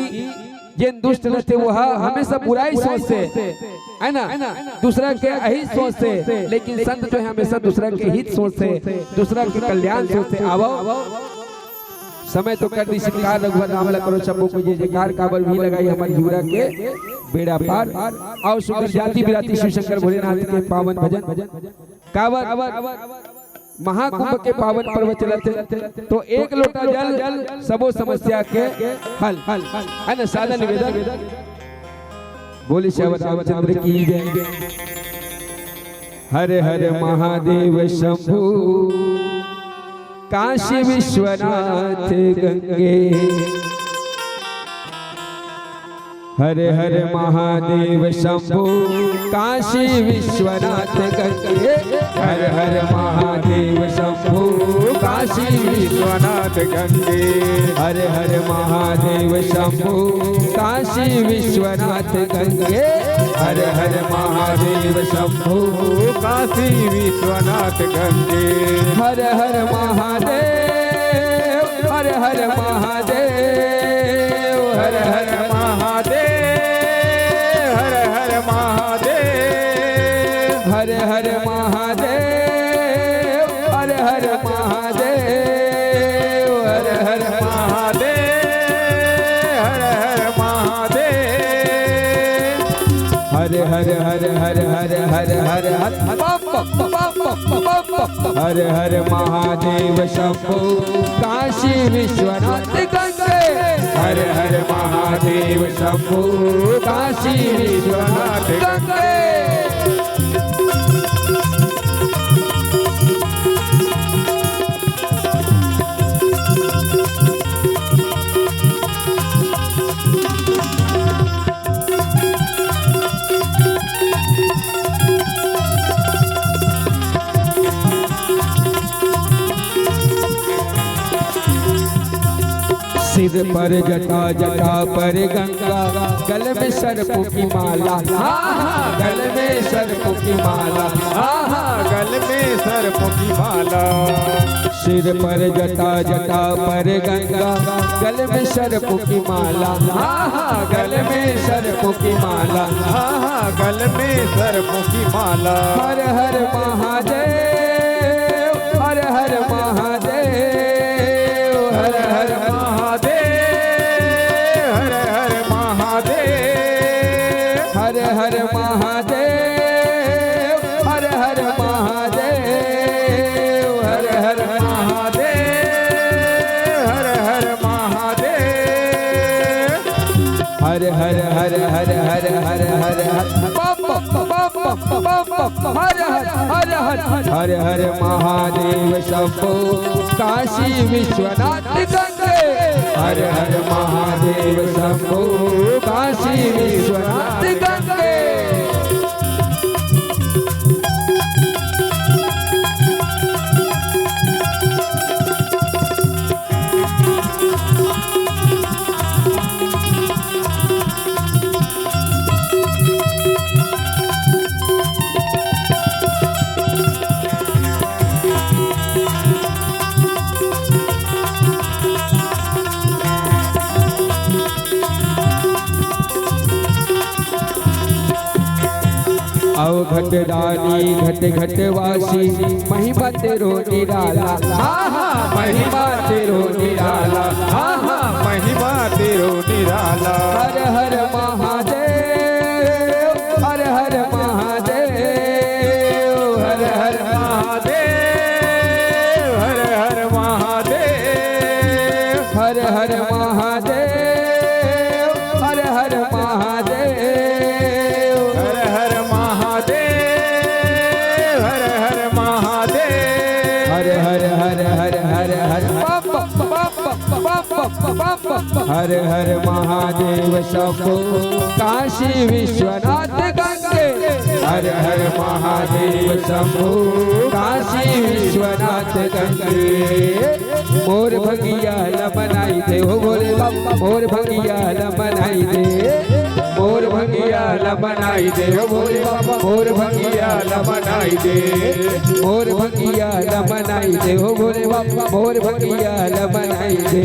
जेन दुष्ट रथे वो ह हमेशा बुराई सोचथे, है ना, दूसरा के अहित सोचथे, लेकिन संत जो है हमेशा दूसरा के हित सोचथे, दूसरा के कल्याण सोचथे। आवव, समय तो कर दिस इनकार, रघुबर राम ला करो सबो कोई जय जयकार, काबर भी लगाई हमर जीवरा के बेड़ा पार। अउ सुंदर जाति बिराती शिव शंकर भोलेनाथ के पावन भजन। काबर महाकुंभ के पावन पर्व चलत हे, तो एक लोटा जल सबो समस्या के हल, है ना, सादा निवेदन। बोले श्यावर रामचंद्र की जय। हर हर महादेव शंभु काशी विश्वनाथ गंगे। हर हर महादेव शंभु काशी विश्वनाथ गंगे। हर हर महादेव शंभु काशी विश्वनाथ गंगे। हर हर महादेव शंभु काशी विश्वनाथ गंगे। हर हर महादेव शंभु काशी विश्वनाथ गंगे। हर हर महादेव, हर हर महादेव, हर हर महादेव, हर हर महादेव, हर हर महादेव, हर हर महादेव, हर हर महादेव, हर हर महादेव। हर हर हर हर हर हर हर हर। बम बम बम बम बम बम। हर हर महादेव शंभु काशी विश्वनाथ गंगे। हर हर महादेव शंभु काशी विश्वनाथ गंगे। सिर पर जटा, जटा पर गंगा, गल में सर्प की माला। हाँ, हाँ, गल में सर्प की माला। हाँ, हाँ, गल में सर्प की माला। सिर पर जटा, जटा पर गंगा, गल में सर्प की माला। हाँ, हाँ, गल में सर्प की माला। हाँ, हाँ, गल में सर्प की माला। हर हर महादेव, हर हर महादेव, हर हर महादेव, हर हर महादेव, हर हर महादेव, हर हर महादेव, हर हर महादेव, हर हर महादेव। हर हर हर हर हर हर हर हर। बम बम बम बम बम बम। हर हर हर हर हर। हर हर महादेव शंभो काशी विश्वनाथ गंगे। हर हर महादेव शंभो काशी विश्वनाथ गंगे। अउ घटदानी घट घटवासी, महिमा तेरो निराला। हाँ, हाँ, महिमा तेरो निराला। हाँ, हाँ, महिमा तेरो निराला। हर हर महादेव, हर हर महादेव, हर हर महादेव, हर हर महादेव। हर हर महादेव, हर हर महादेव। हर हर महादेव, हर हर महादेव। हर हर हर हर हर हर। बम बम बम बम बम बम बम बम। हर हर महादेव शंभो काशी विश्वनाथ गंगे। हर हर महादेव शंभो काशी विश्वनाथ गंगे। मोर भंगिया ल मनाई दे हो भोले बाबा, मोर भंगिया ल मनाई दे। मोर भंगिया ल मनाई दे हो भोले बाबा, मोर भंगिया ल मनाई दे। मोर भंगिया ल मनाई दे हो भोले बाबा, मोर भंगिया ल मनाई दे।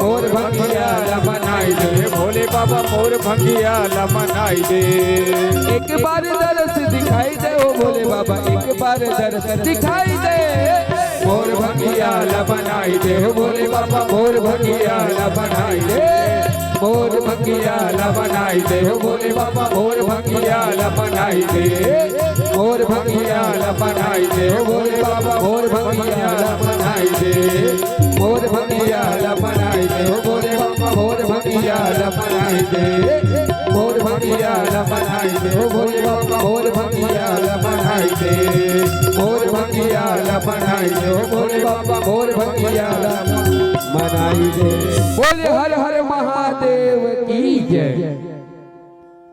मोर भंगिया ल मनाई दे भोले बाबा, मोर भंगिया ल मनाई दे। एक बार दरस दिखाई दे हो भोले बाबा, एक बार दरस दिखाई दे। मोर भंगिया ल बनाई दे हो भोले बाबा, मोर भंगिया ल बनाई दे। मोर भंगिया ल बनाई दे हो भोले बाबा, मोर भंगिया ल बनाई दे। मोर भंगिया ल बनाई दे हो भोले बाबा, मोर भंगिया ल बनाई दे। मोर भंगिया ल बनाई दे हो भोले बाबा, मोर भंगिया ल बनाई दे। मोर भंगिया ल बनाई दे हो भोले बाबा, मोर भंगिया ल बनाई दे। मोर भंगिया ल बनाई दे हो भोले बाबा, मोर भंगिया ल बनाई दे। बोले हर हर महादेव की जय।